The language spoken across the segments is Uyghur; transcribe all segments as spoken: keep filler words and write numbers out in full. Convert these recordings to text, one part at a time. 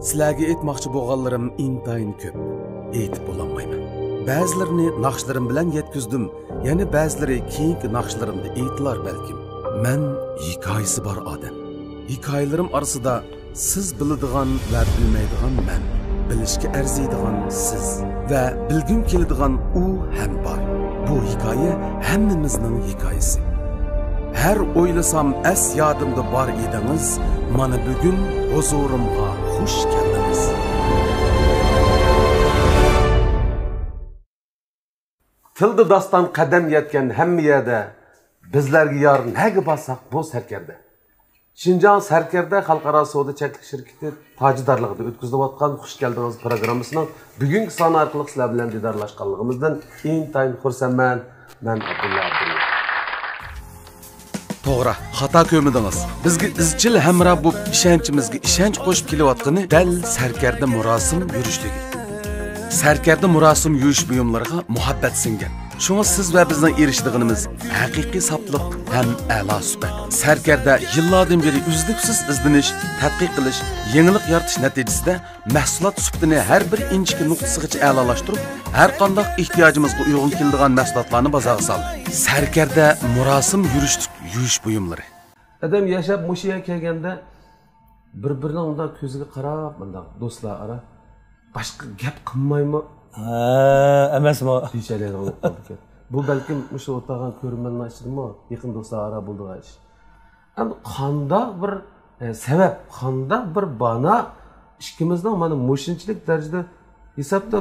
سىلەرگە ئېيتماقچى بولغانلىرىم ئىنتايىن كۆپ. ئېيتىپ بولالمايمەن. بەزىلىرىنى ناخشىلىرىم بىلەن يەتكۈزدۈم، يەنە بەزىلىرى كېيىنكى ناخشىلىرىمدا ئېيتىلار بەلكىم. مەن ھېكايىسى بار ئادەم. ھېكايىلىرىم ئارىسىدا سىز بىلىدىغان ۋە بىلمەيدىغان مەن، بىلىشكە ئەرزىيدىغان سىز ۋە بىلگۈم كېلىدىغان ئۇ ھەم بار. بۇ ھېكايە ھەممىمىزنىڭ ھېكايىسى. ھەر ئويلىسام ئەس يادىمدا بار ئىدىڭىز، مانا بۈگۈن ھۇزۇرۇمغا خۇش كەلدىڭىز. تىلدا داستان قەدەم يەتكەن ھەممە يەردە، بىزلەرگە يار نەگە بارساق بۇ سەركەردە. شىنجاڭ سەركەردە خەلقئارا سودا چەكلىك شىركىتى تاجدارلىقىدا ئۆتكۈزۈلۈۋاتقان خۇش كەلدىڭىز پروگراممىسىنىڭ بۈگۈنكى سانى ئارقىلىق سىلەر بىلەن دىدارلاشقانلىقىمىزدىن ئىنتايىن خۇرسەنمەن. مەن ئابدۇللا ئابدۇللا. توغرا، خاتا كۆرمىدىڭىز. بىزگە ئىزچىل ھەمراھ بولۇپ، ئىشەنچىمىزگە ئىشەنچ قوشۇپ كېلىۋاتقىنى دەل سەركەردە مۇراسىم يۈرۈشلۈكى. سەركەردە مۇراسىم يۈرۈش بۇيۇملىرىغا مۇھەببەت سىڭگەن. شۇڭا سىز ۋە بىزنىڭ ئېرىشىدىغىنىمىز ھەقىقىي ساپلىق ھەم ئەلا سۈپەت. سەركەردە يىللاردىن بېرى ئۈزلۈكسىز ئىزدىنىش، تەتقىق قىلىش، يېڭىلىق يارىتىش نەتىجىسىدە مەھسۇلات سۈپىتىنى ھەر بىر ئىنچىكە نۇقتىسىغىچە ئەلالاشتۇرۇپ، ھەر قانداق ئېھتىياجىمىزغا ئۇيغۇن كېلىدىغان مەھسۇلاتلارنى بازارغا سالدى. سەركەردە مۇراسىم يۈرۈشلۈك يۈرۈش بۇيۇملىرى. ئادەم ياشاپ مۇشۇ يەرگە كەلگەندە بىر-بىرىنىڭ مۇنداق كۆزىگە قاراپ، مۇنداق دوستلار ئارا باشقا گەپ قىلمايمۇ؟ ھە، ئەمەسمۇ؟ دېيىشەلەيدىغان بولۇپ قالىدىكەن. بۇ بەلكىم مۇشۇ ئولتۇرغان كۆرۈرمەنلەر ئىچىدىمۇ يېقىن دوستلار ئارا بولىدىغان ئىش. ئەمدى قانداق بىر، ئە، سەۋەب، قانداق بىر بانا ئىككىمىزنىڭ مانا مۇشۇنچىلىك دەرىجىدە ھېسابتا،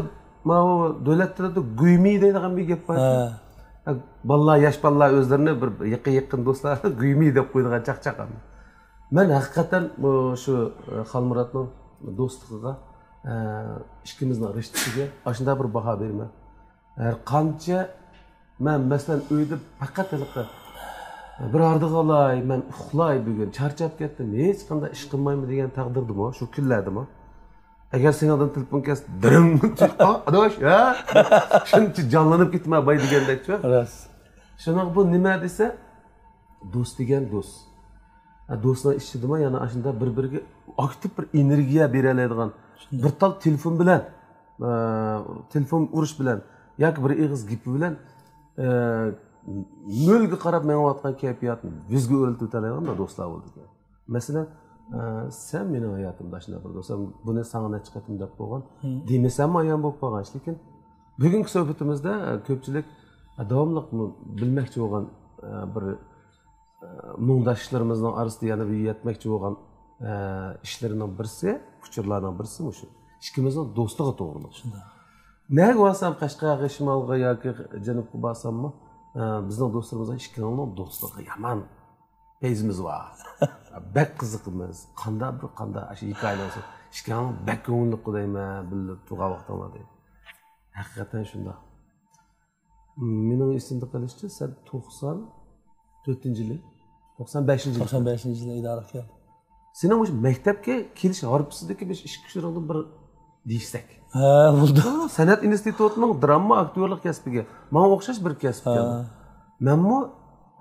ماۋۇ دۆلەت تىلىدا گۇيمى دەيدىغان بىر گەپ بار. ھە. ئە، بالىلار، ياش بالىلار ئۆزلىرىنى بىر يېقىن، يېقىن دوستلار گۇيمى دەپ قويىدىغان چاقچاق. مەن ھەقىقەتەن مۇشۇ، ئە، خالمۇراتنىڭ دوستلۇقىغا، ئە، ئىككىمىزنىڭ رىشتىسىگە ئاشۇنداق بىر باھا بېرىمەن. ھەر قانچە مەن، مەسىلەن، ئۆيدە پەقەت ھېلىقى بىر ھاردىغا ئالاي، مەن ئۇخلاي بۈگۈن، چارچاپ كەتتىم، ھېچقانداق ئىش قىلمايمەن دېگەن تەقدىردىمۇ، شۇ كۈنلەردىمۇ، ئەگەر سېنىڭدىن تېلېفون كەلسە، دىرىڭ، ئا، ئاداش، ھە؟ شۇنچە جانلىنىپ كېتىمەن باي دېگەندەكچۇ. راست. شۇنىڭغا بۇ نېمە دېسە، دوست دېگەن دوست. ھە، دوستنىڭ ئىچىدىمۇ يەنە ئاشۇنداق بىر-بىرىگە ئاكتىپ بىر ئېنېرگىيە بېرەلەيدىغان، شۇنداق. بىر تال تېلېفون بىلەن، ئە، تېلېفون ئۇرۇش بىلەن ياكى بىر ئېغىز گېپى بىلەن، ئە، نۆلگە قاراپ مېڭىۋاتقان كەيپىياتنى يۈزگە ئۆرلىتىۋېتەلەيدىغان بىر دوستلار بولىدىكەن. مەسىلەن، ئە، سەن مېنىڭ ھاياتىمدا شۇنداق بىر دوستۇم، بۇنى ساڭا نەچچە قېتىم دەپ بولغان، ھە. دېمىسەممۇ ئايان بولۇپ قالغان ئىش. لېكىن بۈگۈنكى سۆھبىتىمىزدە، ئە، كۆپچىلىك، ئە، داۋاملىق بىلمەكچى بولغان، ئە، بىر ئە، مۇڭداشلىرىمىزنىڭ ئارىسىدا يەنە بىر يەتمەكچى بولغان، ئە، ئىشلىرىنىڭ بىرسى، ئۇچۇرلارنىڭ بىرسى مۇشۇ. ئىككىمىزنىڭ دوستلۇقى توغرىلىق. شۇنداق. نەگە بارسام، قەشقەرگە، شىمالغا ياكى جەنۇبقا بارساممۇ، ئە، بىزنىڭ دوستلىرىمىزنىڭ ئىككىنىڭنىڭ دوستلۇقى يامان پەيزىمىز بار. بەك قىزىقىمىز. قانداق بىر، قانداق ئاشۇ ھېكايىلەر بولسا، ئىككىڭلار بەك كۆڭۈللۈك دەيمەن، بىللە تۇرغان ۋاقتىڭلار دەيمەن. ھەقىقەتەن شۇنداق. مېنىڭ ئېسىمدە قېلىشىچە، سەن توقسان تۆتىنچى يىلى، توقسان بەشىنچى يىلى. توقسان بەشىنچى يىلى ئىدارىگە كەلدىم. سېنىڭ مۇشۇ مەكتەپكە كېلىش ھارپىسىدىكى مۇشۇ ئىككى ئۇچۇرۇڭدىن بىر دېيىشسەك. ھە، بولدى. سەنئەت ئىنستىتۇتىنىڭ دراما ئاكتيورلۇق كەسپىگە، ماڭا ئوخشاش بىر كەسىپكەن. ھە. مەنمۇ،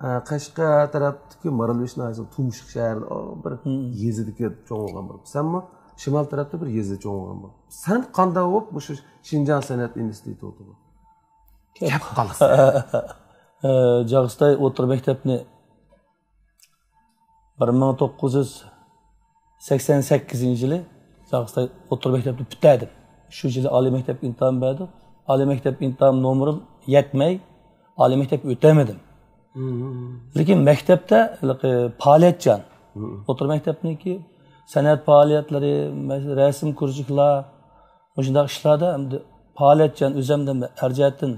ئە، قەشقەر تەرەپتىكى مارالبېشى ناھىيەسىنىڭ تۇمشۇق شەھىرىدە، ئۇ بىر ھىم. يېزىدا چوڭ بولغان بىر. سەنمۇ شىمال تەرەپتە بىر يېزىدا چوڭ بولغان بىر. سەن قانداق بولۇپ مۇشۇ شىنجاڭ سەنئەت ئىنستىتۇتىغا كەپ قالىسەن. ئە، جاغىستاي ئوتتۇرا مەكتەپنى بىر مىڭ توققۇز يۈز سەكسەن سەككىزىنچى يىلى جاغىستاي ئوتتۇرا مەكتەپنى پۈتتۈردۈم. شۇ يىلى ئالىي مەكتەپ ئىمتىھان بەردۇق. ئالىي مەكتەپ ئىمتىھان نومۇرۇم يەتمەي، ئالىي مەكتەپكە ئۆتەلمىدىم. مم. لېكىن مەكتەپتە ھېلىقى پائالىيەتچان. مم. ئوتتۇرا مەكتەپنىڭكى سەنئەت پائالىيەتلىرى، مەس-، رەسىم كۇرژۇكلار، مۇشۇنداق ئىشلاردا ئەمدى پائالىيەتچان، ئۆزۈمدىن ھەر جەھەتتىن،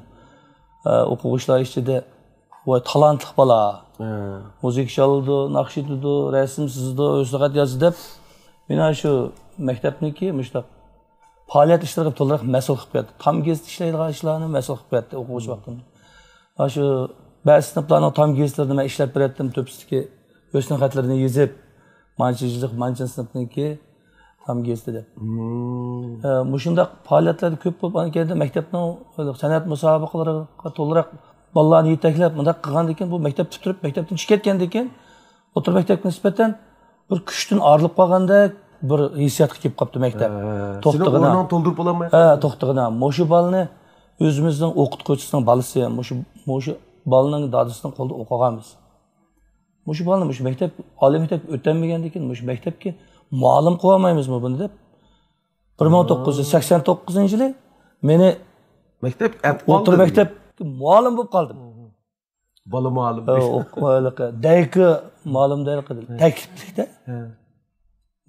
ئە، ئوقۇغۇچىلار ئىچىدە ۋاي تالانتلىق بالا. ھە. مۇزىكا چالىدۇ، ناخشا ئېيتىدۇ، رەسىم سىزىدۇ، ھۆسنىخەت يازىدۇ دەپ، مېنى شۇ مەكتەپنىڭكى مۇشۇنداق پائالىيەت ئىشلىرىغا تولىراق مەسئۇل قىلىپ بەردى. تام گېزىتتە ئىشلەيدىغان ئىشلارنى مەسئۇل قىلىپ بەردى ئوقۇغۇچى ۋاقتىمدا. مانا شۇ بەزى سىنىپلارنىڭ تام گېزىتلىرىنى مەن ئىشلەپ بېرەتتىم، تۆپىسىدىكى ھۆسنىخەتلىرىنى يېزىپ، مانچە يىللىق، مانچە سىنىپنىڭكى تام گېزىتى دەپ. مم. ئە، مۇشۇنداق پائالىيەتلەر كۆپ بولۇپ، ئاندىن كېيىن مەكتەپنىڭ سەنئەت مۇسابىقىلىرىغا تولىراق بالىلارنى يېتەكلەپ، مۇنداق قىلغاندىن كېيىن، بۇ مەكتەپ پۈتتۈرۈپ، مەكتەپتىن چىقىپ كەتكەندىن كېيىن، ئوتتۇرا مەكتەپكە نىسبەتەن بىر كۈچتىن ئايرىلىپ قالغاندەك، بىر ھېسسىياتقا كېلىپ قاپتۇ مەكتەپ. ھە، سېنىڭ توختىغىنا. ئورنۇڭنى تولدۇرۇپ بولالماي ھە، قالدىڭ. توختىغىنا. مۇشۇ بالىنى ئۆزىمىزنىڭ ئوقۇتقۇچىسىنىڭ بالىسى، مۇشۇ، مۇشۇ بالىنىڭ دادىسىنىڭ قولىدا ئوقۇغانمىز. مۇشۇ بالىنى مۇشۇ مەكتەپ، ئالىي مەكتەپكە ئۆتەلمىگەندىن كېيىن مۇشۇ مەكتەپكە مۇئەللىم قىلالمايمىزمۇ بۇنى دەپ، بىر مىڭ توققۇز يۈز سەكسەن توققۇزىنچى يىلى مېنى مەكتەپ ئەپ ئوتتۇرا مەكتەپكە مۇئەللىم بولۇپ قالدىم. بالا مۇئەللىم. ھە، ئوق-، ھېلىقى دەيكى مۇئەللىم دەيلى، ھە. تەكلىپلىكتە. ھە.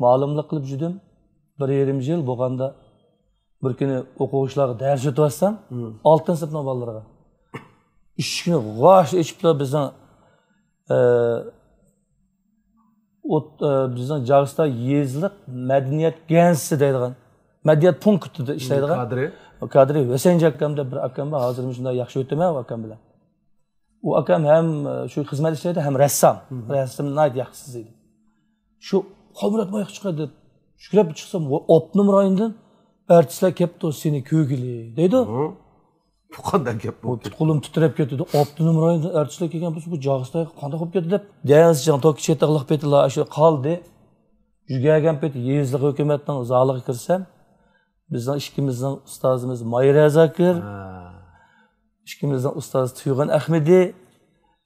مۇئەللىملىك قىلىپ يۈردۈم. بىر يېرىم يىل بولغاندا بىر كۈنى ئوقۇغۇچىلارغا دەرس ئۆتۈۋاتسام، ھە. ئالتىنچى سىنىپنىڭ بالىلىرىغا. ئىشىكنى غاش ئېچىپلا بىزنىڭ، ئە، ئوت-، ئە، بىزنىڭ جاغىستا يېزىلىق مەدەنىيەت گەنسى دەيدىغان، مەدەنىيەت پونكىتىدا ئىشلەيدىغان كادىرى. كادىرى ھۈسەيىنجان ئاكام دەپ بىر ئاكام بار، ھازىر مۇشۇنداق ياخشى ئۆتىمەن ئۇ ئاكام بىلەن. ئۇ ئاكام ھەم، ئە، شۇ خىزمەت ئىشلەيدۇ، ھەم رەسسام. مم. رەسسام ناھايىتى ياخشى سىزىيدۇ. شۇ خالمۇرات ماياققا چىقاي دەپ، شۈكرەپ چىقسام، ۋا، ئاپتونوم رايوندىن ئارتىسلار كەپتۇ سېنى كۆرگىلى دەيدۇ. مم. بۇ قانداق گەپ بۇ؟ پۇت-قولۇم تىترەپ كەتتى. ئاپتونوم رايوندىن ئارتىسلار كەلگەن بولسا، بۇ جاغىستايغا قانداق بولۇپ كەتتى دەپ. دەڭزىچىڭ توكى چېتىقلىق پېتىلا شۇ قالدى. يۈگەرگەن پېتى يېزىلىق ھۆكۈمەتنىڭ زالىغا كىرسەم، بىزنىڭ ئىككىمىزنىڭ ئۇستازىمىز مايرا زاكىر، ھە. ئىككىمىزنىڭ ئۇستازى تۇيغۇن ئەخمىدى،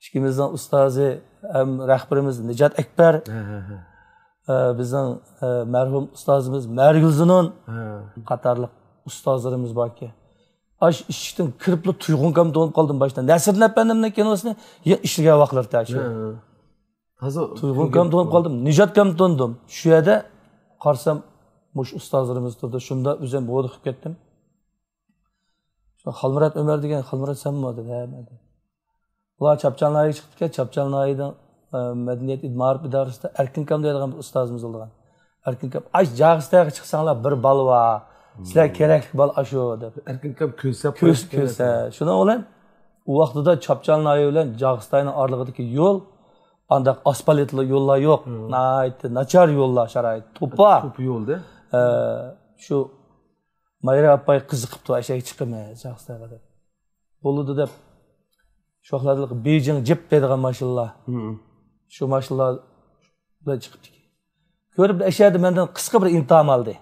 ئىككىمىزنىڭ ئۇستازى ھەم رەھبىرىمىز نىجات ئەكبەر، ھە، ھە، ھە. ئە، بىزنىڭ، ئە، مەرھۇم ئۇستازىمىز مەرگۈل زۇنۇن ھە. قاتارلىق ئۇستازلىرىمىز باركەن. ئاش ئىشىكتىن كىرىپلا تۇيغۇنكام تونۇپ قالدىم باشتا. نەسىردىن ئەپەندىمنىڭ كىنوسىنى يا ئىشلىگەن ۋاقىتلىرىدا شۇ. ھە. ھازىر تۇيغۇنكام تونۇپ قالدىم، نىجاتكام تونۇدۇم. شۇ يەردە قارىسام، مۇشۇ ئۇستازلىرىمىز تۇرىدۇ. شۇندا ئۆزۈم ھودۇقۇپ كەتتىم. شۇ خالمۇرات ئۆمەر دېگەن، خالمۇرات سەنمۇ؟ دېدى، ھە، مەن دېدىم. ئۇلار چاپچال ناھىيەگە چىقىپتىكەن، چاپچال ناھىيەدىن، ئە، مەدەنىيەت مائارىپ ئىدارىسىدا ئەركىنكام دەيدىغان بىر ئۇستازىمىز بولىدىغان. ئەركىنكام، ئاش جاغىستايغا چىقساڭلار بىر بالا بار. سىلەر كېرەكلىك بالا ئاشۇ دەپ. ئەركىنكام كۆرسە كۆرسە، كۆرسە. شۇنىڭ بىلەن ئۇ ۋاقتىدا چاپچال ناھىيە بىلەن جاغىستاينىڭ ئارىلىقىدىكى يول، ئانداق ئاسفالتلىق يوللار يوق. ناھايىتى ناچار يوللار، شارائىت توپا. توپا يولدا. ئە، شۇ مايرا ئاپاي قىزىقىپتۇ، ئەشەگە چىقىمەن، جاغىستايغا دەپ. بولىدۇ دەپ، شۇ ۋاقىتلاردا بېيجىڭ جىپ دەيدىغان ماشىنىلار. شۇ ماشىنىلار بىلەن چىقىپتىكەن. كۆرۈپ، ئەشەدە مەندىن قىسقا بىر ئىمتىھان ئالدى.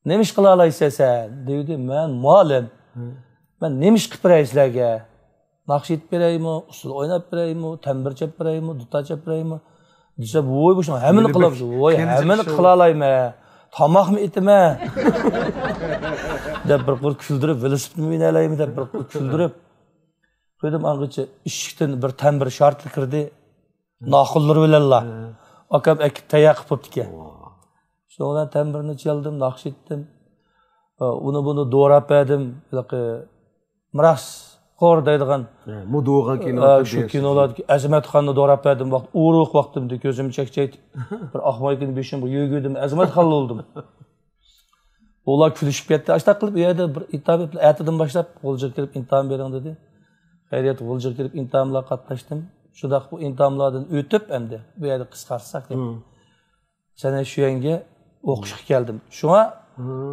نېمە ئىش قىلالايسەن سەن؟ دېدى، مەن مۇئەللىم. مەن نېمە ئىش قىلىپ بېرەي سىلەرگە؟ ناخشا ئېيتىپ بېرەيمۇ، ئۇسسۇل ئويناپ بېرەيمۇ، تەمبۇر چېلىپ بېرەيمۇ، دۇتار چېلىپ بېرەيمۇ؟ دېسەم، ۋوي، بۇ شۇ ھەممىنى قىلامسىز؟ ۋوي، ھەممىنى قىلالايمەن. تاماقمۇ ئېتىمەن. دەپ بىر قۇر كۈلدۈرۈپ، ۋېلىسىپىتنى مىنەلەيمەن دەپ بىر قۇر كۈلدۈرۈپ قويدۇم. ئاڭغىچە ئىشىكتىن بىر تەمبۇر شارتلا كىردى. ناخۇنلىرى بىلەنلا. ئاكام ئەكىپ تەييار قىلىپ بوپتىكەن. شۇنىڭ بىلەن تەمبۇرنى چالدىم، ناخشا ئېيتتىم. ئۇنى بۇنى دوراپ بەردىم. ھېلىقى مىراسخور دەيدىغان، ھە، مۇدۇغا كىنو، ھە، شۇ كىنولاردىكى ئەزىمەتخاننى دوراپ بەردىم. ۋاقىت ئورۇق ۋاقتىمدا كۆزۈمنى چەكچەيتىپ، بىر ئاق مايكىنى بېشىمغا يۆگىدىم، ئەزىمەتخان بولدۇم. ئۇلار كۈلۈشۈپ كەتتى. ئاشتاق قىلىپ، ئۇ يەردە بىر ئىتاب ئېتىپ، ئەتىدىن باشلاپ غۇلجىغا كىرىپ ئىمتىھان بېرىڭ دېدى. خەيرىيەت، غۇلجىغا كىرىپ ئىمتىھانلارغا قاتناشتىم. شۇنداق بۇ ئىمتىھانلاردىن ئۆتۈپ، ئەمدى بۇ يەردە قىسقارتساق دەپ. سەن شۇ يەرگە ئوقۇشقا كەلدىم. شۇڭا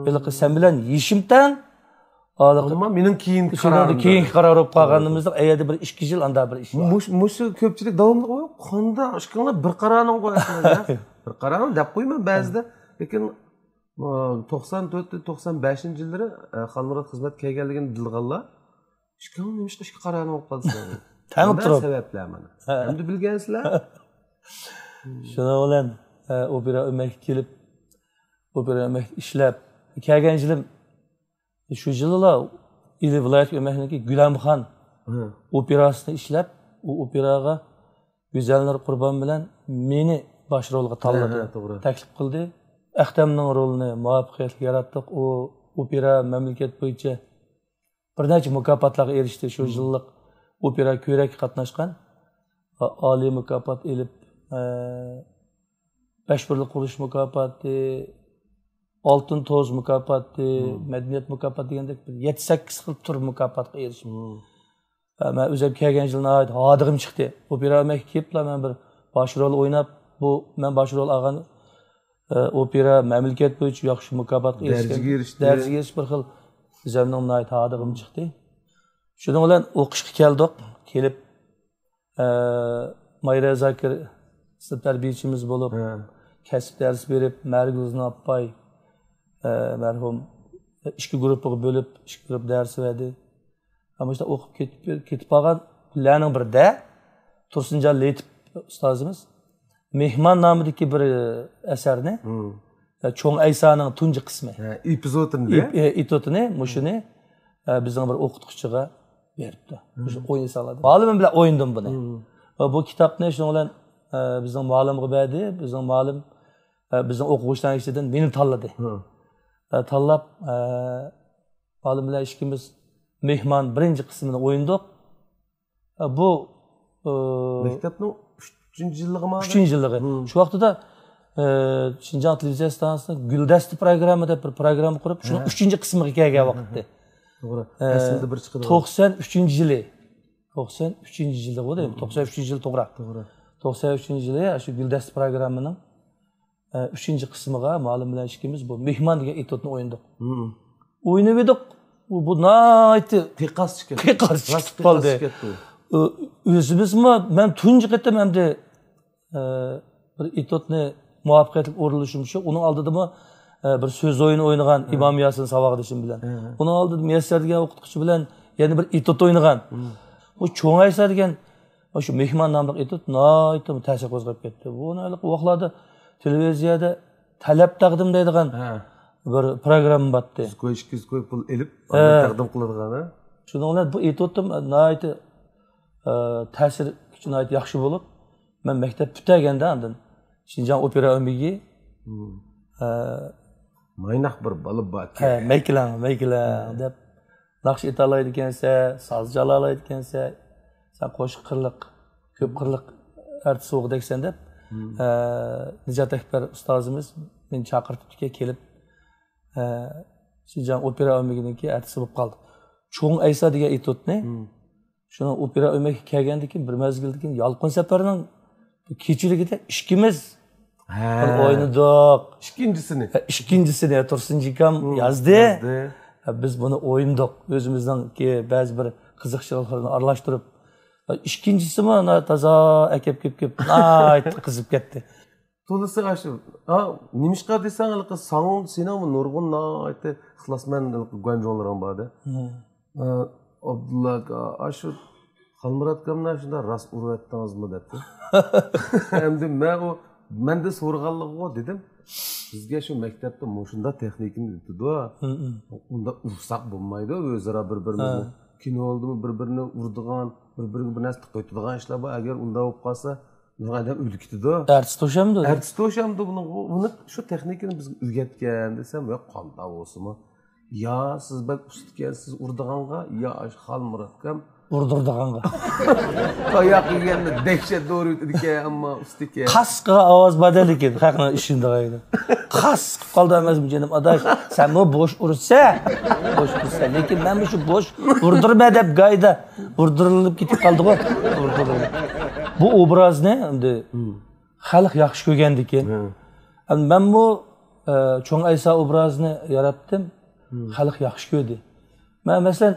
ھېلىقى سەن بىلەن يېشىم تەڭ. ئەمما مېنىڭ كېيىنكى قارارىم. كېيىنكى قارار بولۇپ قالغىنىمىزدا، ئەيەردە بىر ئىككى يىل ئاندا بىر ئىش بار. مۇش-، مۇشۇ كۆپچىلىك داۋاملىق قويۇپ، قانداق ئىككىڭلار بىر قارارنى قوياسىلەر؟ بىر قارارنى دەپ قويىمەن بەزىدە. لېكىن، ئە، توقسان تۆت، توقسان بەشىنچى يىللىرى، ئە، خالمۇرات خىزمەتكە كەلگەنلىكىنى بىلىدىغانلار، ئىككىڭلار نېمىشقا ئىككى قارارنى قويۇپ قالدىسىلەر؟ تەڭ تۇرۇپ. سەۋەبلەر مانا. ھە. ئەمدى بىلگەنسىلەر. شۇنىڭ بىلەن، ئە، ئوپېرا ئۆمەككە كېلىپ، ئوپېرا ئۆمەكتە ئىشلەپ، كەلگەن يىلىم شۇ يىلىلا ئىلى ۋىلايەتلىك ئۆمەكنىڭكى گۈلەمخان ئوپېراسىنى ئىشلەپ، ئۇ ئوپېراغا گۈزەلنۇر قۇربان بىلەن مېنى باش رولغا تاللىدى، ھە، ھە، توغرا. تەكلىپ قىلدى. ئەختەمنىڭ رولىنى مۇۋەپپەقىيەتلىك ياراتتۇق. ئۇ ئوپېرا مەملىكەت بويىچە بىر نەچچە مۇكاپاتلارغا ئېرىشتى. شۇ يىللىق ئوپېرا كۆرەككە قاتناشقان، ئا-، ئالىي مۇكاپات ئېلىپ، ئە، بەش بىرلىك قۇرۇلۇش مۇكاپاتى، ئالتۇن توز مۇكاپاتى، مەدەنىيەت مۇكاپاتى دېگەندەك بىر يەتتە سەككىز خىل تۈر مۇكاپاتقا ئېرىشىپ. ھە، مەن ئۆزۈم كەلگەن يىلى ناھايىتى ھادىغىم چىقتى. ئوپېرا ئۆمەككە كېلىپلا مەن بىر باش رول ئويناپ، بۇ مەن باش رول ئالغان، ئە، ئوپېرا مەملىكەت بويىچە ياخشى مۇكاپاتقا ئېرىشكەن. دەرىجىگە ئېرىشتى. دەرىجىگە ئېرىشىپ بىر خىل ئۆزۈمنىڭ ناھايىتى ھادىغىم چىقتى. شۇنىڭ بىلەن ئوقۇشقا كەلدۇق. كېلىپ، ئە، مايرا زاكىر سىنىپ تەربىيەچىمىز بولۇپ، ھە. كەسىپ دەرس بېرىپ، مەرىگۈلزىنا ئاپاي، ئە، مەرھۇم، ئىككى گۇرۇپپىغا بۆلۈپ، ئىككى گۇرۇپپا دەرس بەردى. ھەم مۇشۇنداق ئوقۇپ كېتىپ، كېتىپ قالغان كۈنلەرنىڭ بىرىدە تۇرسۇنجان لېتىپ ئۇستازىمىز مېھمان نامىدىكى بىر، ئە، ئەسەرنى، مم. ئە، چوڭ ئەيسانىڭ تۇنجى قىسمى. ھە، ئېپىزودىنى دە؟ ئېپ-، ئە، ئېپىزودىنى، مۇشۇنى، ئە، بىزنىڭ بىر ئوقۇتقۇچىغا بېرىپتۇ. مم. مۇشۇ ئوينىساڭلار دەپ. مۇئەللىمىم بىلەن ئوينىدىم بۇنى. مم. ۋە بۇ كىتابنى شۇنىڭ بىلەن، ئە، بىزنىڭ مۇئەللىمغا بەردى. بىزنىڭ مۇئەللىم، ئە، بىزنىڭ ئوقۇغۇچىلارنىڭ ئىچىدىن مېنى تاللىدى. ھە. ئە، تاللاپ، ئە، مۇئەللىم بىلەن ئىككىمىز مېھمان بىرىنچى قىسمىنى ئوينىدۇق. ئە، بۇ، ئە، مەكتەپنىڭ ئۈچىنچى يىللىقىمۇ؟ ئۈچىنچى يىللىقى. مم. شۇ ۋاقتىدا، ئە، شىنجاڭ تېلېۋىزىيە ئىستانسىسىنىڭ گۈلدەستە پروگرامما دەپ بىر پروگرامما قۇرۇپ، شۇنىڭ ھە. ئۈچىنچى قىسمىغا كەلگەن ھە، ھە، ۋاقىتتى. ھە. توغرا. ئە، پەسىلدە بىر چىقىدۇ. توقسان ئۈچىنچى يىلى. توقسان ئۈچىنچى يىلى بولدى. مم. توقسان ئۈچىنچى يىلى توغرا. توغرا. توقسان ئۈچىنچى يىلى شۇ گۈلدەستە پروگراممىنىڭ ئە، ئۈچىنچى قىسمىغا مۇئەللىم بىلەن ئىككىمىز بۇ مېھمان دېگەن ئېتيۇدنى ئوينىدۇق. مم. ئوينىۋىدۇق. بۇ، بۇ ناھايىتى قىيقاس چىقىپ كەتتى. قىيقاس چىقىپ قالدى. ئۆ-، ئۆزىمىزمۇ، مەن تۇنجى قېتىم ئەمدى، ئە، بىر ئېتيۇدنى مۇۋەپپەقىيەتلىك ئورۇنلىشىم شۇ. ئۇنىڭ ئالدىدىمۇ، ئە، بىر سۆز ئويۇنى ئوينىغان ھە. ئىمام ياسىن ساۋاقدىشىم بىلەن. ھە. ئۇنىڭ ئالدىدا مۇيەسسەر دېگەن ئوقۇتقۇچى بىلەن يەنە بىر ئېتيۇد ئوينىغان. مم. بۇ چوڭ ئەيسا دېگەن مۇشۇ مېھمان ناملىق ئېتيۇد ناھايىتى تەسىر قوزغاپ كەتتى. بۇنى ھېلىقى ۋاقىتلاردا تېلېۋىزىيەدە تەلەپ تەقدىم دەيدىغان ھە. بىر پروگرامما بارتتى. يۈز كوي، ئىككى يۈز كوي پۇل ئېلىپ، ھە. ئاندىن تەقدىم قىلىدىغان، ھە؟ شۇنىڭ بىلەن بۇ ئېتيۇدتىم ناھايىتى، ئە، تەسىر كۈچى ناھايىتى ياخشى بولۇپ، مەن مەكتەپ پۈتتۈرگەندە ئاندىن شىنجاڭ ئوپېرا ئۆمىكى، مم. ئە، مايناق بىر بالا باركەن. ھە، مەيكىلەڭ، مەيكىلەڭ ھە. دەپ ناخشا ئېيتالايدىكەنسەن، ساز چالالايدىكەنسەن، سەن قوشۇق قىرلىق، كۆپ قىرلىق ئارتىس بولغۇدەكسەن دەپ، مم. ئە، نىجات ئەكبەر ئۇستازىمىز مېنى چاقىرتىپتىكەن، كېلىپ، ئە، شىنجاڭ ئوپېرا ئۆمىكىنىڭكى ئارتىسى بولۇپ قالدىم. چوڭ ئەيسا دېگەن ئېتيۇدنى، مم. شۇنىڭ ئوپېرا ئۆمىكى كەلگەندىن كېيىن، بىر مەزگىلدىن كېيىن يالقۇن سەپەرنىڭ كېچىلىكىدە ئىككىمىز ھە. ئوينىدۇق. ئىككىنچىسىنى. ھە، ئىككىنچىسىنى تۇرسۇنجان ئاكام مم. يازدى. يازدى. ھە، بىز بۇنى ئوينىدۇق. ئۆزىمىزنىڭكى بەزى بىر قىزىقچىلىقلىرىنى ئارىلاشتۇرۇپ. ھە، ئىككىنچىسىمۇ نا-، تازا ئەكەپ كېلىپ، كېلىپ، ناھايىتى قىزىپ كەتتى. تولىسى ئاشۇ. ھا، نېمىشقا دېسەڭ، ھېلىقى ساڭ، سېنىڭمۇ نۇرغۇن ناھايىتى ئىخلاسمەن ھېلىقى گۇەنجۇڭلىرىڭ بار-دە. مم. ئە، ئابدۇللا ئاكا، ئاشۇ خالمۇرات ئاكامنى شۇنداق راست ئۇرۇۋەتتىڭىزمۇ دەپتۇ. ئەمدى مەن ئۇ، مەندىن سورىغانلىقىغۇ دېدىم. بىزگە شۇ مەكتەپتە مۇشۇنداق تېخنىكىنى ئۆتىدۇ. مم، مم. ئۇنداق ئۇرساق بولمايدۇ، ئۆزئارا بىر-بىرىمىزنى. ھە. كىنولىرىمۇ بىر-بىرىنى ئۇرىدىغان، بىر-بىرىگە بىر نەرسە تىقىۋېتىدىغان ئىشلار بار. ئەگەر ئۇنداق بولۇپ قالسا، نۇرغۇن ئادەم ئۆلۈپ كېتىدۇ. ئارتىس توشامدۇ؟ ئارتىس توشامدۇ بۇنىڭغۇ؟ بۇنى شۇ تېخنىكىنى بىزگە ئۆگەتكەن دېسەم، ياق، قانداق بولسىمۇ. يا سىز بەك ئۇستىكەنسىز ئۇرىدىغانغا، يا ئاشۇ خالمۇرات ئاكام ئۇردۇرىدىغانغا. تاياق يېگەندە دەھشەت دورا ئۆتىدىكەن، ئەمما ئۇستىكەن. قاس قىلغان ئاۋاز بار-دە، لېكىن خەقنىڭ ئىشىنىدىغان. قاس قىلىپ قالدى ئەمەسمۇ جېنىم ئاداش؟ سەنمۇ بوش ئۇرسا، بوش ئۇرسا. لېكىن مەنمۇ شۇ بوش ئۇردۇرما دەپ گايدا ئۇردۇرۇلۇپ كېتىپ قالدىغۇ. ئۇردۇرۇلۇپ. بۇ ئوبرازنى ئەمدى خەلق ياخشى كۆرگەندىكىن. ھە. ئەمدى مەنمۇ، ئە، چوڭ ئەيسا ئوبرازىنى ياراتتىم. ھە. خەلق ياخشى كۆردى. مەن مەسىلەن،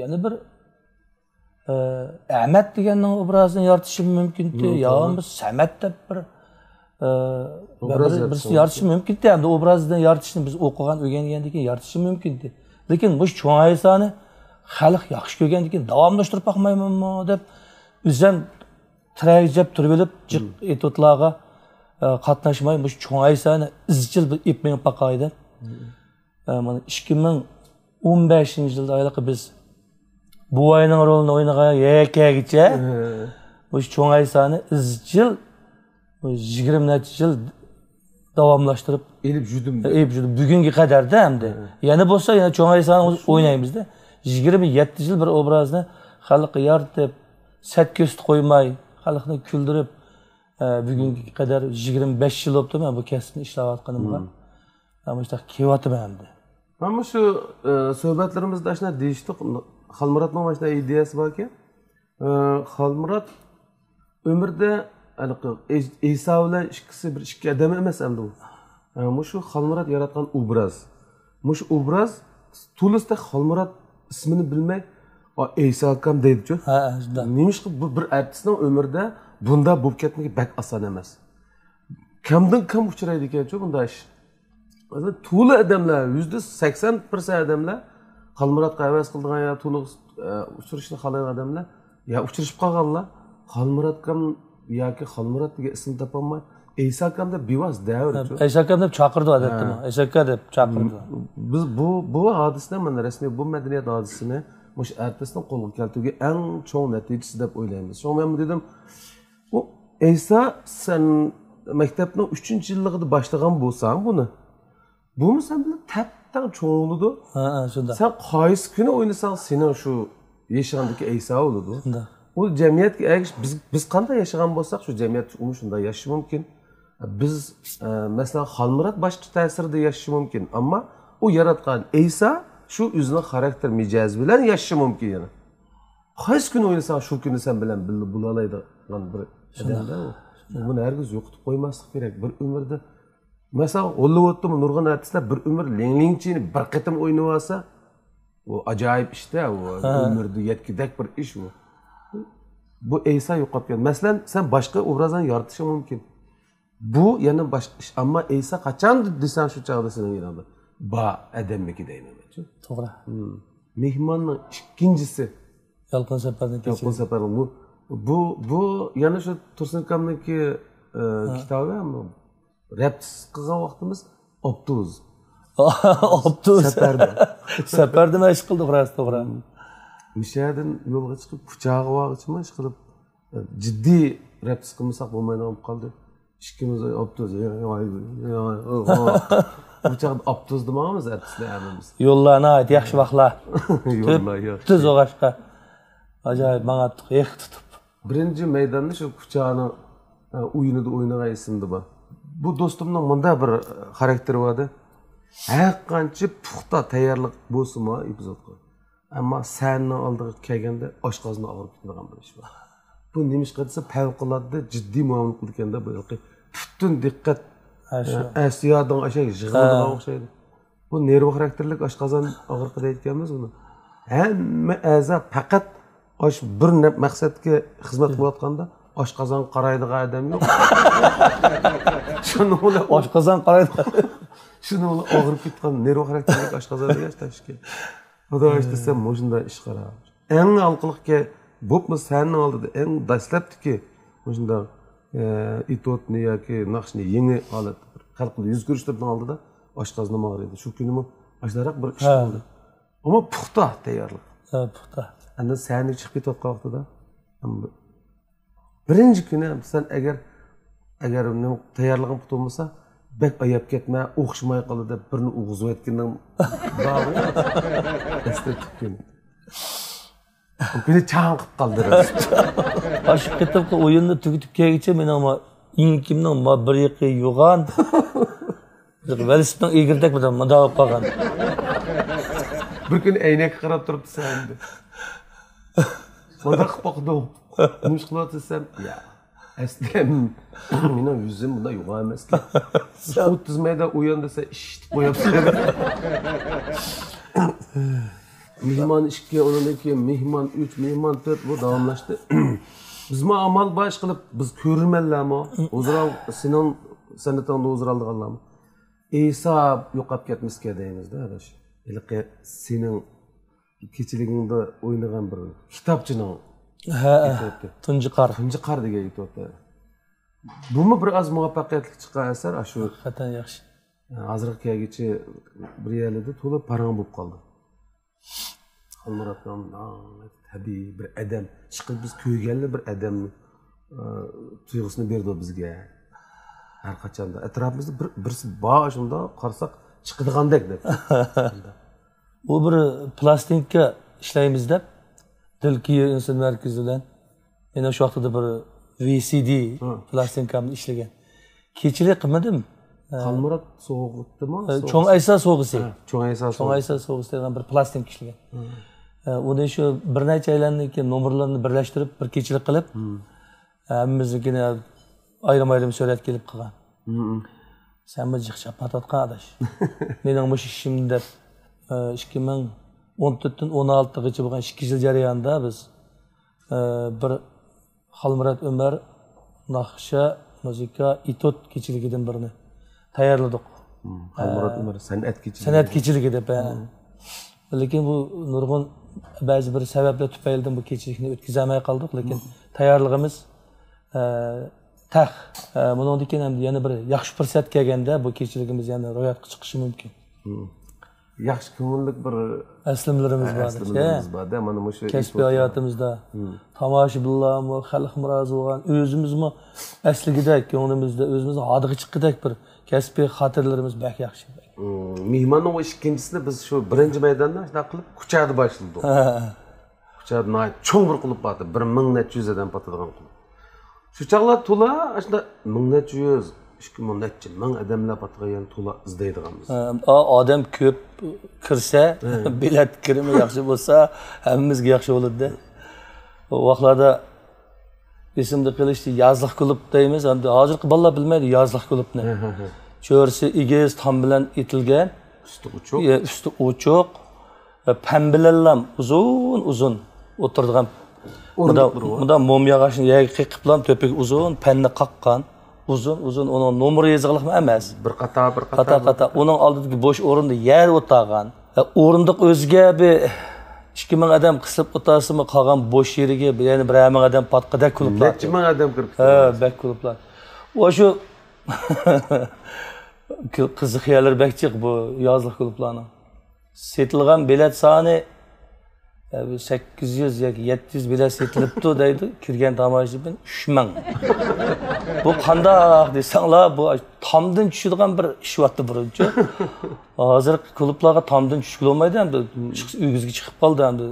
يەنە بىر، ئە، ئەمەت دېگەننىڭ ئوبرازىنى يارىتىشىم مۇمكىنتى. ھە، يا توغرا. بىر سەمەت دەپ بىر، ئە، ئوبراز بىر، يارىتىشىم بىرسى مۇمكىن. يارىتىشى مۇمكىنتى. ئەمدى ئوبرازنى يارىتىشنى بىز ئوقۇغان، ئۆگەنگەندىن كېيىن يارىتىشى مۇمكىنتى. لېكىن مۇشۇ چوڭ ئەيسانى خەلق ياخشى كۆرگەندىن كېيىن داۋاملاشتۇرۇپ باقمايمەنمۇ دەپ، ئۆزۈم تىرەگە جەپ تۇرۇۋېلىپ، جىق مم. ئېتيۇدلارغا، ئە، قاتناشماي، مۇشۇ چوڭ ئەيسانى ئىزچىل بىر ئېلىپ مېڭىپ باقاي دەپ. مم. ئە، مانا ئىككى مىڭ ئون بەشىنچى يىلدا ھېلىقى بىز بوۋاينىڭ رولىنى ئوينىغان يەكەگىچە ھە. مۇشۇ چوڭ ئەيسانى ئىزچىل يىگىرمە نەچچە يىل داۋاملاشتۇرۇپ ئېلىپ يۈردۈم. ئېلىپ يۈردۈم. بۈگۈنگە قەدەردە ئەمدى. ھە. يەنە بولسا، يەنە چوڭ ئەيسانى ئوينايمىزدا. يىگىرمە يەتتە يىل بىر ئوبرازنى خەلققە يارىتىپ، سەت كۆرسىتىپ قويماي، خەلقنى كۈلدۈرۈپ، ئە، بۈگۈنگە قەدەر يىگىرمە بەش يىل بوپتۇ مەن بۇ كەسىپنى ئىشلەۋاتقىنىمغا. مم. مەن مۇشۇنداق كېلىۋاتىمەن ئەمدى. مانا مۇشۇ، ئە، سۆھبەتلىرىمىزدە ئاشۇنداق دېيىشتۇق، خالمۇراتنىڭ مانا شۇنداق ئىدىيەسى باركەن. ئە، خالمۇرات ئۆمرىدە ھېلىقى ئەي-، ئەيسا بىلەن ئىككىسى بىر ئىككى ئادەم ئەمەس ئەمدى ئۇ. ئە، مۇشۇ خالمۇرات ياراتقان ئوبراز. مۇشۇ ئوبراز تولىسىدا خالمۇرات ئىسمىنى بىلمەي، «ئا، ئەيسا ئاكام» دەيدىچۇ. ھە، شۇنداق. نېمىشقا بۇ بىر ئارتىسنىڭ ئۆمرىدە بۇنداق بولۇپ كەتمىكى بەك ئاسان ئەمەس. كەمدىن كەم ئۇچرايدىكەنچۇ بۇنداق ئىش. مەسىلەن، تولا ئادەملەر، يۈزدە سەكسەن پىرسەنت ئادەملەر خالمۇراتقا ھەۋەس قىلىدىغان يا تونۇغا ئۇچرىشىنى خالايدىغان ئادەملەر يا ئۇچرىشىپ قالغانلار خالمۇراتكام ياكى خالمۇرات دېگەن ئىسىمنى تاپالماي، ئەيساكام دەپ بىۋاسىتە دەۋېرىدۇ. ئەيساكام دەپ چاقىرىدۇ ئادەتتىمۇ. ئەيساكا دەپ چاقىرىدۇ. بىز بۇ، بۇ ھادىسىنى، مانا رەسمىي بۇ مەدەنىيەت ھادىسىسىنى مۇشۇ ئارتىسنىڭ قولغا كەلتۈرگەن ئەڭ چوڭ نەتىجىسى دەپ ئويلايمىز. شۇڭا مەن دېدىم، ئۇ ئەيسا، سەن مەكتەپنىڭ ئۈچىنچى يىللىقىدا باشلىغان بولساڭ بۇنى، بۇمۇ سەن بىلەن تەپتەڭ چوڭ بولىدۇ. ھە، ھە، شۇنداق. سەن قايسى كۈنى ئوينىساڭ، سېنىڭ شۇ يېشىڭدىكى ئەيسا بولىدۇ. شۇنداق. ئۇ جەمئىيەتكە ئەگىشىپ، بىز، بىز قانداق ياشىغان بولساق، شۇ جەمئىيەت ئۇمۇ شۇنداق ياشىشى مۇمكىن. بىز، ئە، مەسىلەن، خالمۇرات باشقىچە تەسىردە ياشىشى مۇمكىن، ئەمما ئۇ ياراتقان ئەيسا شۇ ئۆزىنىڭ خاراكتېر مىجەزى بىلەن ياشىشى مۇمكىن يەنە. قايسى كۈنى ئوينىساڭ، شۇ كۈنى سەن بىلەن بىللە بولالايدىغان بىر ئادەمدە ئۇ. شۇنداق. بۇنى ھەرگىز يوقىتىپ قويماسلىق كېرەك. بىر ئۆمۈردە، مەسىلەن، ھوللىۋۇدتىمۇ نۇرغۇن ئارتىسلار بىر ئۆمۈر لىڭلىڭچىنى بىر قېتىم ئوينىۋالسا، ئۇ ئاجايىپ ئىشتە، ئۇ ھە. ئۆمۈردە يەتكۈدەك بىر ئىش ئۇ. بۇ ئەيسا يوقاپ كەتتى. مەسىلەن، سەن باشقا ئوبرازلارنى يارىتىشىڭ مۇمكىن. بۇ يەنە باشقا ئىش. ئەمما ئەيسا قاچان دېسەڭ، شۇ چاغدا سېنىڭ يېنىڭدا بار ئادەممىكى دەيمەن مەنچۇ. توغرا. مم. مېھماننىڭ ئىككىنچىسى. يالقۇن سەپەرنىڭ يالقۇن كېچىسى. سەپەرنىڭ بۇ، بۇ، بۇ يەنە شۇ تۇرسۇن ئاكامنىڭكى، ئە، ھە. كىتابى، ئەمما رەپتىس قىلغان ۋاقتىمىز ئاپتوبۇس. ئاپتوبۇس. سەپەردە. سەپەردە مەشىق قىلدۇق، راست، توغرا. مم. مۇشۇ يەردىن يولغا چىقىپ، كۇچاغا بارغىچىمۇ ئىشقىلىپ، جىددىي رەپتىس قىلمىساق بولمايدىغان بولۇپ قالدى. ئىككىمىز ئاپتوبۇس. بۇ چاغدا ئاپتوبۇستا ماڭىمىز ئارتىسلار ھەممىمىز. يوللار ناھايىتى ياخشى ۋاقىتلار. يوللار ياخشى. تۈز ئوغاشقا. ئاجايىپ ماڭاتتۇق، ھېق تۇتۇپ. بىرىنچى مەيداندا شۇ كۇچانىڭ، ئە، ئويۇنىدا ئوينىغان ئېسىمدە بار. بۇ دوستۇمنىڭ مۇنداق بىر، ئە، خاراكتېرى بار ئىدى. ھەر قانچە پۇختا تەييارلىق بولسىمۇ ئېپىزودقا، ئەمما سەھنىنىڭ ئالدىغا كەلگەندە ئاشقازىنى ئاغرىپ كېتىدىغان بىر ئىش بار. بۇ نېمىشقا دېسە، پەۋقۇلئاددە جىددىي مۇئامىلە قىلىدىكەن-دە، بۇ ھېلىقى پۈتۈن دىققەت، ھە، شۇ. ئە، ئەس-يادىڭ ئاشۇ يىغىلىدىغان ھە. ئوخشايدۇ. بۇ نېرۋا خاراكتېرلىك ئاشقازان ئاغرىقى دەيدىكەنمىز بۇنى. ھەممە ئەزا پەقەت ئاشۇ بىر نە-، مەقسەتكە خىزمەت قىلىۋاتقاندا، ئاشقازانغا قارايدىغان ئادەم يوق. شۇنىڭ بىلەن ئاشقازان قارايدىغان. شۇنىڭ بىلەن ئاغرىپ كەتكەن نېرۋا خاراكتېرلىك ئاشقازان دېگەن تاشكى. خۇدايىش دېسەم، مۇشۇنداق ئىش قارا. ئەڭ ھالقىلىقكە، بولۇپمۇ سەھنىنىڭ ئالدىدا ئەڭ دەسلەپتىكى مۇشۇنداق، ئە، ئېتيۇدنى ياكى ناخشىنى يېڭى ھالەتتە بىر خەلق بىلەن يۈز كۆرۈشتۈرۈپنىڭ ئالدىدا ئاشقازىنىم ئاغرىيدۇ. شۇ كۈنىمۇ ئاشۇنداقراق بىر ئىش ھە. بولدى. ئەمما پۇختا تەييارلىق. ھە، پۇختا. ئاندىن سەھنىگە چىقىپ كېتىۋاتقان ۋاقتىدا، بىرىنچى كۈنى سەن ئەگەر، ئەگەر نېمە تەييارلىقىڭ پۈتۈلمىسا، بەك ئاياپ كەتمە، ئوخشىماي قالدى دەپ بىرنى ئۇرغۇزۇۋەتكىنىڭ بارغۇ. دەسلەپكى كۈنى. ئۇ كۈنى چاڭ قىپ قالدى. ئاشۇ قېتىمقى ئويۇننى تۈگىتىپ كەلگۈچە مېنىڭ ما-، ئېڭىكىمنىڭ ما بىر يېقى يوغان. ۋېلىسىپىتنىڭ ئېگىرىدەك بىر مۇنداق بولۇپ قالغان. بىر كۈنى ئەينەككە قاراپ تۇرۇپتۇ سەھنىدە. مۇنداق قىلىپ باقىدۇ. نېمە ئىش قىلىۋاتىسەن دېسەم، يا، ئەسلى مېنىڭ يۈزۈم بۇنداق يوغان ئەمەسكەن. ئوتتۇز مەيدان ئويۇن دېسە، ئىششىتىپ قويۇپتۇ. مېھمان ئىككى، ئۇنىڭدىن كېيىن مېھمان ئۈچ، مېھمان تۆت، بۇ داۋاملاشتى. بىزمۇ ئامال بار ئىشقىلىپ، بىز كۆرۈرمەنلەرمۇ، ھۇزۇر ئال-، سېنىڭ سەنئىتىڭدە ھۇزۇر ئالىدىغانلارمۇ. ئېيسا يوقاپ كەتمىسىكەن دەيمىز-دە، ئاداش. ھېلىقى سېنىڭ كېچىلىكىڭدە ئوينىغان بىر كىتابچىنىڭ ھە، ئېتيۇدى. تۇنجى قار. تۇنجى قار دېگەن ئېتيۇد. بۇمۇ بىر ئاز مۇۋەپپەقىيەتلىك چىققان ئەسەر، ئاشۇ. ھەقىقەتەن ياخشى. ھازىرغا كەلگۈچە بىر يەرلەردە تولا پاراڭ بولۇپ قالدى. خالمۇراتنىڭ ناھايىتى تەبىئىي بىر ئادەم. ئىشقىلىپ بىز كۆرگەنلا بىر ئادەم، ئە، تۇيغۇسىنى بېرىدۇ بىزگە. ھەر قاچاندا. ئەتراپىمىزدا بىر، بىرسى بار، شۇنداق قارىساق چىقىدىغاندەك دەپ. بۇ بىر پلاستىنكا ئىشلەيمىز دەپ، دىلكىيا ئۈنسىز مەركىزى بىلەن مېنىڭ شۇ ۋاقتىدا بىر ۋى سى دى ھە. پلاستىنكامدا ئىشلىگەن. كېچىلىك قىلمىدىم. خالمۇرات سوغۇتتىمۇ؟ ئە، سوغۇسى. چوڭ ئەيسا سوغۇسى. ھە، چوڭ ئەيسا چوڭ سوغۇسى. ئەيسا سوغۇسى دېگەن بىر پلاستىنكا ئىشلىگەن. ھە. ئە، ئۇنى شۇ بىر نەچچە ئايلاندىن كېيىن نومۇرلىرىنى بىرلەشتۈرۈپ، بىر كېچىلىك قىلىپ، ھە، ھەممىمىزنىڭكىنى ئايرىم-ئايرىم سۈرەتكە ئېلىپ قىلغان. ھە، ھە. سەنمۇ جىق چاپاتاتقان ئاداش. مېنىڭ مۇشۇ ئىشىم دەپ، ئە، ئىككى مىڭ ئون تۆتتىن ئون ئالتىغىچە بولغان ئىككى يىل جەريانىدا بىز، ئە، بىر خالمۇرات ئۆمەر ناخشا مۇزىكا ئېتيۇد كېچىلىكىدىن بىرنى تەييارلىدۇق. خالمۇرات ئۆمەر سەنئەت كېچىلىكى. سەنئەت كېچىلىكى دەپ، ھە. لېكىن بۇ نۇرغۇن بەزى بىر سەۋەبلەر تۈپەيلىدىن بۇ كېچىلىكنى ئۆتكۈزەلمەي قالدۇق، لېكىن تەييارلىقىمىز، ئە، تەق. ئە، بۇنىڭدىن كېيىن ھەم يەنە بىر ياخشى پۇرسەت كەلگەندە بۇ كېچىلىكىمىز يەنە روياپقا چىقىشى مۇمكىن. ياخشى كۆڭۈللۈك بىر ئەسلىمىلىرىمىز بار. ئەسلىمىلىرىمىز بار-دە، مانا مۇشۇ كەسپىي ھاياتىمىزدا. تاماشىبىنلارمۇ، خەلقمۇ رازى بولغان، ئۆزىمىزمۇ ئەسلىگۈدەك، كۆڭلىمىزدە ئۆزىمىزنىڭ ھادىغا چىققۇدەك بىر كەسپىي خاتىرىلىرىمىز بەك ياخشى. مم، مېھماننىڭ ئۇ ئىككىنچىسىنى بىز شۇ بىرىنچى مەيداندا شۇنداق قىلىپ كۇچادا باشلىدۇق. ھە. كۇچادا ناھايىتى چوڭ بىر كۇلۇب بار ئىدى، بىر مىڭ نەچچە يۈز ئادەم پاتىدىغان كۇلۇب. شۇ چاغلار تولا ئاشۇنداق مىڭ نەچچە يۈز، ئىككى مىڭ نەچچە مىڭ ئادەملەر پاتىدىغان يەرنى تولا ئىزدەيدىغانمىز. ھە، ئا-، ئادەم كۆپ كىرسە، ھە. بېلەت كىرىمى ياخشى بولسا، ھەممىمىزگە ياخشى بولىدۇ. ئۇ ۋاقىتلاردا ئېسىمدە قېلىشىچە يازلىق كۇلۇب دەيمىز، ئەمدى ھازىرقى بالىلار بىلمەيدۇ يازلىق كۇلۇبنى. ھە، ھە، ھە. چۆرىسى ئېگىز، تام بىلەن ئېتىلگەن. ئۈستى ئوچۇق. ئە، ئۈستى ئوچۇق. ئە، پەم بىلەنلا ئۇزۇن، ئۇزۇن ئولتۇرىدىغان. مۇندا، ئورۇندۇقلىرى بار. مۇندا موم ياغاچنى يەرگە قېقىپلا تۆپىگە ئۇزۇن پەننى قاققان. ئۇزۇن، ئۇزۇن، ئۇنىڭ نومۇرى يېزىقلىقمۇ ئەمەس. بىر قاتار، بىر قاتار، قاتار، بىر قاتار. قاتار. ئۇنىڭ ئالدىدىكى بوش ئورۇندا يەر ئولتۇرغان. ئە، ئورۇندۇق ئۆزىگە بىر ئىككى مىڭ ئادەم قىسىلىپ ئولتۇرسىمۇ، قالغان بوش يېرىگە بىر، يەنە بىرەر مىڭ ئادەم پاتقۇدەك كۇلۇبلار. نەچچە مىڭ ئادەم كىرىپ ھە، كېتىدۇ. بەك كۇلۇبلار. ۋە شۇ قىزىق يەرلىرى بەك جىق بۇ يازلىق كۇلۇبلارنىڭ. سېتىلغان بېلەت سانى، ئە، بىر سەككىز يۈز ياكى يەتتە يۈز بېلەت سېتىلىپتۇ دەيدۇ، كىرگەن تاماشىبىن ئۈچ مىڭ. بۇ قانداق دېسەڭلار، بۇ تامدىن چۈشىدىغان بىر ئىش بارتى بۇرۇنچۇ. ھازىرقى كۇلۇبلارغا تامدىن چۈشكىلى بولمايدۇ ئەمدى. چىقسا ئۆگزىگە چىقىپ قالدى ئەمدى.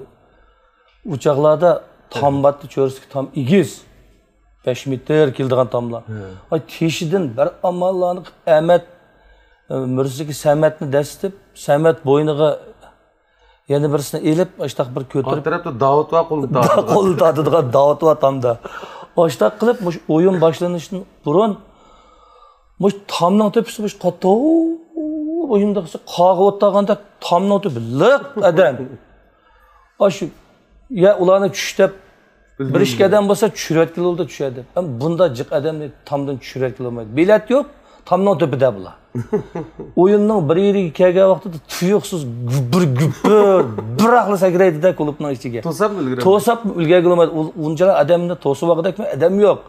ئۇ چاغلاردا تام بارتى، چۆرىسىدىكى تام ئېگىز. بەش مېتىر كېلىدىغان تاملار. ھە. ئاي، تېشىدىن بىر ئاماللارنى قىلىپ، ئەمەت، ئە، مۈرىسىدىكى سەمەتنى دەسسىتىپ، سەمەت بوينىغا يەنە بىرسىنى ئېلىپ، ئاشتاق بىر ئار كۆتۈرۈپ. تەرەپتە داۋۇت بار، قولىنى تارتىدىغان. قولىنى تارتىدىغان داۋۇت بار تامدا. ئاشتاق قىلىپ، مۇشۇ ئويۇن باشلىنىشتىن بۇرۇن، مۇشۇ تامنىڭ تۆپىسى مۇشۇ قاتتىق ئويۇنداق قاغا ئولتۇرغاندەك تامنىڭ تۆپى لىق ئادەم. ئاشۇ، يا ئۇلارنى چۈش دەپ، بىر ئىككى ئادەم بولسا چۈشۈرۈۋەتكىلى بولىدۇ، چۈشە دەپ. ئەمما بۇنداق جىق ئادەمنى تامدىن چۈشۈرۈۋەتكىلى بولمايدۇ. بېلەت يوق، تامنىڭ تۆپىدە بۇلار. ئويۇننىڭ بىر يېرىگە كەلگەن ۋاقتىدا تۇيۇقسىز گۈپۈر گۈپۈر بىراقلا سەكرەيدىدە كۇلۇبنىڭ ئىچىگە. توساپمۇ ئۈلگۈرەلمەيدۇ. توساپمۇ ئۈلگۈرگىلى بولمايدۇ. ئۇ-، ئۇنچىلا ئادەمنى توسۇۋالغۇدەكمۇ ئادەم يوق.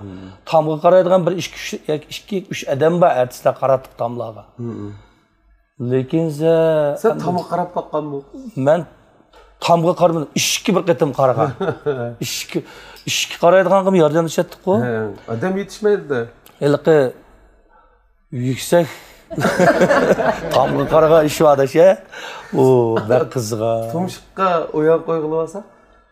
تامغا قارايدىغان بىر ئىككى، ئۈچ، ياكى ئىككى، ئۈچ ئادەم بار، ئارتىسلار قاراتتۇق تاملارغا. لېكىن سە-، سەن تامغا قاراپ باققانمۇ؟ مەن تامغا قارىمىدىم. ئىشىككە بىر قېتىم قارىغان. ئىشىككە، ئىشىككە قارايدىغانغىمۇ ياردەملىشەتتۇق-قۇ. ھە، ئادەم يېتىشمەيدۇ-دە. ھېلىقى يۈكسەك تامغا قارىغان ئىش بار ئاداش، ھە؟ ئۇ بەك قىزىغان. تۇمشۇققا ئويۇن قويغىلى بولسا،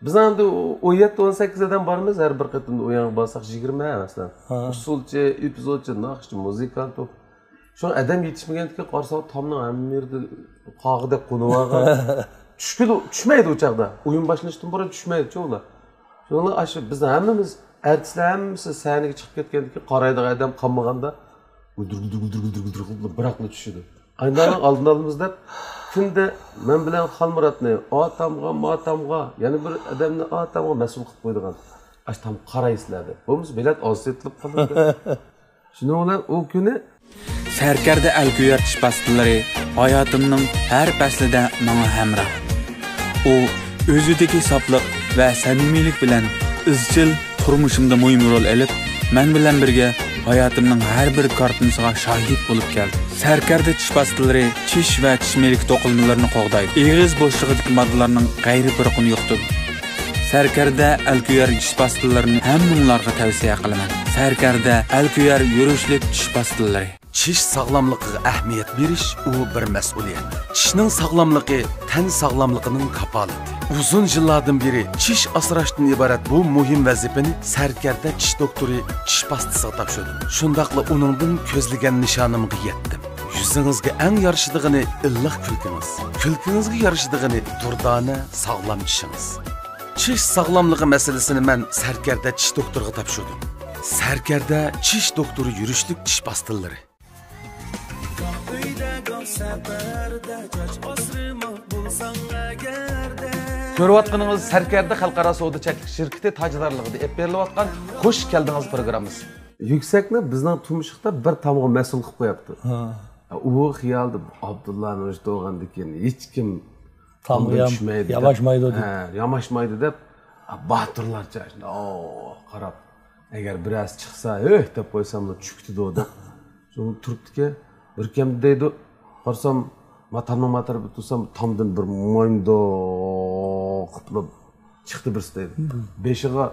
بىز ئەمدى ئون يەتتە، ئون سەككىز ئادەم بارمىز، ھەر بىر قېتىمدا ئويۇنغا بارساق يىگىرمە، مەسىلەن. ھە. ئۇسسۇلچى، ئېپىزودچى، ناخشىچى، مۇزىكانت. شۇڭا ئادەم يېتىشمىگەنتىكى قارىساق، تامنىڭ ھەممە يېرىدە قاغىدەك قونۇۋالغان. چۈشكىلى، چۈشمەيدۇ ئۇ چاغدا. ئويۇن باشلىنىشتىن بۇرۇن چۈشمەيدۇچۇ ئۇلار. شۇڭا ئاشۇ بىز ھەممىمىز، ئارتىسلار ھەممىسى سەھنىگە چىقىپ كەتكەندىكى قارايدىغان ئادەم قالمىغاندا، گۈلدۈر، گۈلدۈر، گۈلدۈر، گۈلدۈر، گۈلدۈر قىلىپ بىراقلا چۈشىدۇ. ئاينالارنىڭ ئالدىنى ئالىمىز دەپ، كۈندە مەن بىلەن خالمۇراتنى ئا تامغا، ما تامغا، يەنە بىر ئادەمنى ئا تامغا مەسئۇل قىلىپ قويىدىغان. ئاشۇ تامغا قارايسىلەر دەپ. بولمىسا بېلەت ئاز سېتىلىپ قالىدۇ. شۇنىڭ بىلەن ئۇ كۈنى سەركەردە ئەلكۆيەر چىش پاستىلىرى ھاياتىمنىڭ ھەر پەسلىدە ماڭا ھەمراھ. ئۇ ئۆزىدىكى ساپلىق ۋە سەمىمىيلىك بىلەن ئىزچىل تۇرمۇشۇمدا مۇھىم رول ئېلىپ، مەن بىلەن بىرگە ھاياتىمنىڭ ھەر بىر كارتىنىسىغا شاھىت بولۇپ كەلدى. سەركەردە چىش پاستىلىرى چىش ۋە چىش مېلىكى توقۇلمىلىرىنى قوغدايدۇ. ئېغىز بوشلۇقىدىكى ماددىلارنىڭ غەيرىي پۇرىقىنى يوقىتىدۇ. سەركەردە ئەلكۆيەر چىش پاستىلىرىنى ھەممىڭلارغا تەۋسىيە قىلىمەن. سەركەردە ئەلكۆيەر يۈرۈشلۈك چىش پاستىلىرى. چىش ساغلاملىقىغا ئەھمىيەت بېرىش، ئۇ بىر مەسئۇلىيەت. چىشنىڭ ساغلاملىقى تەن ساغلاملىقىنىڭ كاپالىتى. ئۇزۇن يىللاردىن بېرى چىش ئاسراشتىن ئىبارەت بۇ مۇھىم ۋەزىپىنى سەركەردە چىش دوختۇرى چىش پاستىسىغا تاپشۇردۇم. شۇنداقلا ئۇنىڭدىن كۆزلىگەن نىشانىمغا يەتتىم. يۈزىڭىزگە ئەڭ يارىشىدىغىنى ئىللىق كۈلكىڭىز. كۈلكىڭىزگە يارىشىدىغىنى دۇردانە، ساغلام چىشىڭىز. چىش ساغلاملىقى مەسىلىسىنى مەن سەركەردە چىش دوختۇرىغا تاپشۇردۇم. سەركەردە چىش دوختۇرى يۈرۈشلۈك چىش پاستىلىرى. كۆرۈۋاتقىنىڭىز سەركەردە خەلقئارا سودا چەكلىك شىركىتى تاجدارلىقىدا ئېلىپ بېرىلىۋاتقان خۇش كەلدىڭىز پروگراممىسى. يۈكسەكنى بىزنىڭ تۇمشۇقتا بىر تامغا مەسئۇل قىلىپ قويۇپتۇ. ھە. ئۇ خىيالدا ئابدۇللانى ئۆچتۈرگەندىن كېيىن ھېچكىم تامغا تامدىن يام-، چۈشمەيدۇ دەپ. ياماشمايدۇ دەپ. ھە، ياماشمايدۇ دەپ، باتۇرلارچە شۇنداق، ئو، قاراپ، ئەگەر بىرەرسى چىقسا، ھۆھ دەپ قويساملا چۈشۈپ كېتىدۇ دەپ. شۇ تۇرۇپتىكەن، بىر كەم دەيدۇ. قارىسام، ما تامنىڭ ما تەرىپىدە تۇرسام، تامدىن بىر مايمۇنداق قىپلا چىقتى بىرسى دەيدۇ. بېشىغا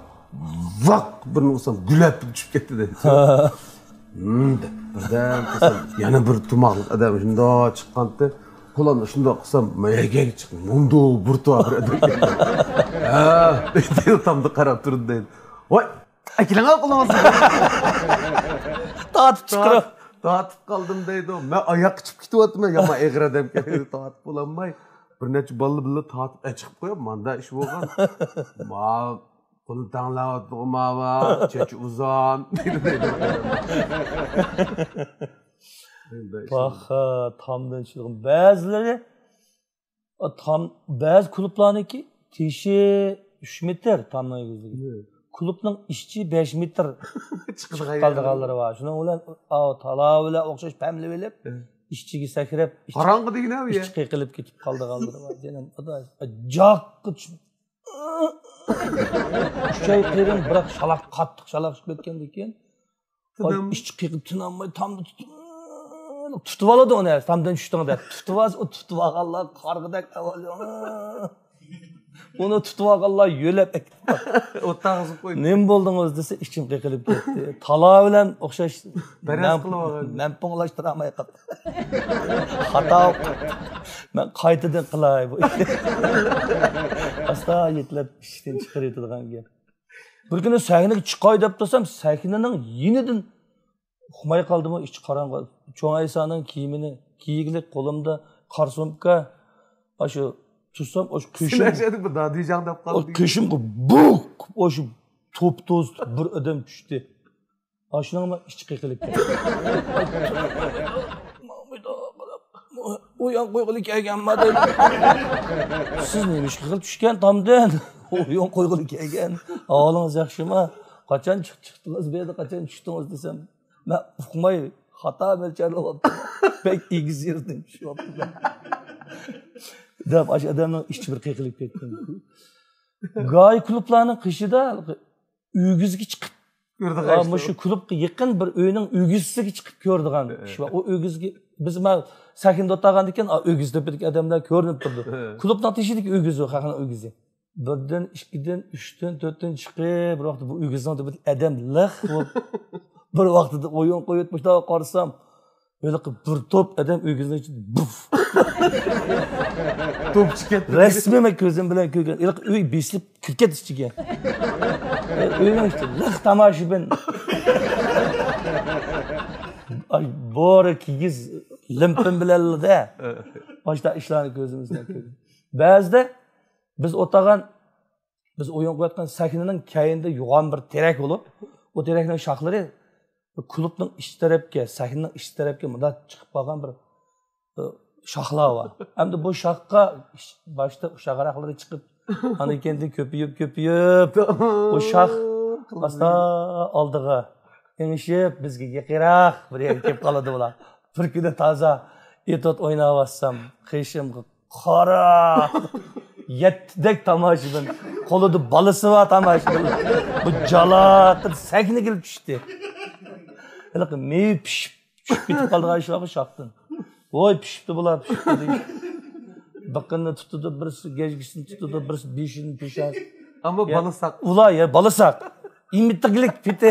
ۋاق بىرنى ئۇرسام، گۈلەپ چۈشۈپ كەتتى دەيدۇ. ھە. ھىم دەپ، بىردەم قىلسام، يەنە بىر تۇماقلىق ئادەم شۇنداق چىققانتى. قولامنى شۇنداق قىلسام، مەيەگەگ چىقتى. مۇنداق بىر تۇماق بىر ئادەم كەلدى. ھە، دەيدۇ، تامدا قاراپ تۇردى دەيدۇ. ۋاي، ئەكېلىڭە قولىڭىزنى. تارتىپ چىقىرىپ. تارتىپ قالدىم دەيدۇ. مەن ئاياققا چىقىپ كېتىۋاتىمەن. يامان ئېغىر ئادەمكەن، تارتىپ بولالماي. بىر نەچچە بالا بىلەن تارتىپ ئەچىقىپ قويۇپ، ماندا ئىش بولغان. ما قولنى تەڭلەۋاتىدىغۇ ماۋا، چېچى ئۇزۇن. دەيدۇ، دەيدۇ. پاخا، تامدىن چۈشىدىغان. بەزىلىرى، ئا، تام، بەزى كۇلۇبلارنىڭكى تېشى ئۈچ مېتىر تامنىڭ ئېگىزلىكى. ھە. كۇلۇبنىڭ ئىچى بەش مېتىر چىقىپ قالىدىغانلىرى بار. شۇنىڭ بىلەن، ئا، تالا بىلەن ئوخشاش پەملىۋېلىپ، ھە، ئىچىگە سەكرەپ، ئىچ-، قاراڭغۇ دېگىنە ئۇ يەر. ئىچى قېقىلىپ كېتىپ قالىدىغانلىرى بار. جېنىم خۇدا، جاققا چۈشۈپ. ئۈچ ئاي قېرىن، بىراق شالاق، قاتتىق شالاق چىقىپ كەتكەندىن كېيىن، ۋاي، تىنام. ئىچى قېقىپ تىنالماي، تامنى تۇتۇپ، تۇتۇۋالىدۇ ئۇنى، تامدىن چۈشتۈڭ دەپ. تۇتۇۋالسا، ئۇ تۇتۇۋالغانلار قارىغۇدەك ئەۋۋال. ئۇنى تۇتۇۋالغانلار يۆلەپ ئەكېتىپ. ئوتتاغا سۇپ قويدى. نېمە بولدىڭىز دېسە، ئىچىم قېقىلىپ كەتتى. تالا بىلەن ئوخشاش. پەرەز مەن، قىلىۋالغان. مەن پۇڭلاشتۇرالماي قاپتۇ. خاتا بولۇپ قاپتۇ. مەن قايتىدىن قىلاي بۇ ئىشنى. ئاستا يېتىلەپ ئىشىكتىن چىقىرىۋېتىدىغان گەپ. بىر كۈنى سەھنىگە چىقاي دەپ تۇرسام، سەھنىنىڭ يېنىدىن ئۇقماي قالدىمۇ، ئىچى قاراڭغۇ. چوڭ ئەيسانىڭ كىيىمىنى كىيگۈلۈك، قولۇمدا قارا سومكا، ئاشۇ تۇرسام، ئاشۇ قېشىم، سىلەر شۇ يەردە بىر دادىجاڭ دەپ قالدى. قېشىمغا بۇق! ئاشۇ توپتوز بىر ئادەم چۈشتى. ئاشۇنىڭ ئىچى قېقىلىپ كەتتى. ئويۇن قويغىلى كەلگەنما دەيدۇ. سىز نېمە ئىشقا قېقىلىپ چۈشكەن تامدىن؟ ئويۇن قويغىلى كەلگەن. ئەھۋالىڭىز ياخشىمۇ؟ قاچان چىق-، چىقتىڭىز بۇ يەردە، قاچان چۈشتىڭىز دېسەم، مەن ئۇقماي خاتا مۆلچەرلەۋاپتىمەن. بەك ئېگىز يېرىدىن چۈشۈۋاپتىمەن. دەپ، ئاشۇ ئادەمنىڭ ئىچى بىر قېقىلىپ كەتتى. گاي كۇلۇبلارنىڭ قېشىدا ئۆگزىگە چىقىپ، كۆرىدىغان ئا، ئىش مۇشۇ بار. كۇلۇبقا يېقىن بىر ئۆينىڭ ئۆگزىسىگە چىقىپ كۆرىدىغان ئىش بار. ئۇ ئۆگزىگە، بىز مانا سەھنىدە ئولتۇرغاندىكىن، ئا، ئۆگزە تۆپىدىكى ئادەملەر كۆرۈنۈپ تۇرىدۇ. كۇلۇبنىڭ تېشىدىكى ئۆگزى، خەقنىڭ ئۆگزى. بىردىن، ئىككىدىن، ئۈچتىن، تۆتتىن چىقىپ، بىر ۋاقىتتا بۇ ئۆگزىنىڭ تۆپىدىكى ئادەم لىق بولۇپ، بىر ۋاقتىدا ئويۇن قويۇپ، مۇشۇنداق قارىسام، ھېلىقى بىر توپ ئادەم ئۆگزىنىڭ ئىچىدە بۇف! توپ چىقىپ كەتتى. رەسمىي مەن كۆزۈم بىلەن كۆرگەن. ھېلىقى ئۆي بېسىلىپ كىرىپ كەتتى ئىچىگە. ئۆينىڭ ئىچى لىق تاماشىبىن. ئاي، بورا كىگىز لىمپىن بىلەنلا-دە. مۇشۇنداق ئىشلارنى كۆزىمىز بىلەن كۆردۇق. بەزىدە بىز ئولتۇرغان، بىز ئويۇن قويۇۋاتقان سەھنىنىڭ كەينىدە يوغان بىر تېرەك بولۇپ، ئۇ تېرەكنىڭ شاخلىرى كۇلۇبنىڭ ئىچ تەرەپكە، سەھنىنىڭ ئىچ تەرەپكە مۇنداق چىقىپ قالغان بىر، ئى، شاخلار بار. ئەمدى بۇ شاخقا ئىش-، باشتا ئۇششاق ھاراقلىرى چىقىپ، ئاندىن كېيىن كۆپىيىپ، كۆپىيىپ، ئۇ شاخ ئاستا ئالدىغا ئېڭىشىپ، بىزگە يېقىنراق بىر يەرگە كېلىپ قالىدۇ بۇلار. بىر كۈنى تازا ئېتوت ئويناۋاتسام، قېشىمغا قارا، يەتتىدەك تاماشىبىن، قولىدا بالىسى بار تاماشىبىن. بۇ جالاقىد سەھنىگە چۈشتى. ھېلىقى مېۋە پىشىپ، چۈشۈپ كېتىپ قالىدىغان ئىش بارغۇ شاختىن. ۋوي، پىشىپتۇ بۇلار، پىشىپتۇ دېيىش. بىقىنىنى تۇتىدۇ، بىرسى گەجگىسىنى تۇتىدۇ، بىرسى بېشىنى پېشان. ئەمما يا، بالا ساق. ئۇلار يا، بالا ساق. ئىمىتىگلىك پېتى.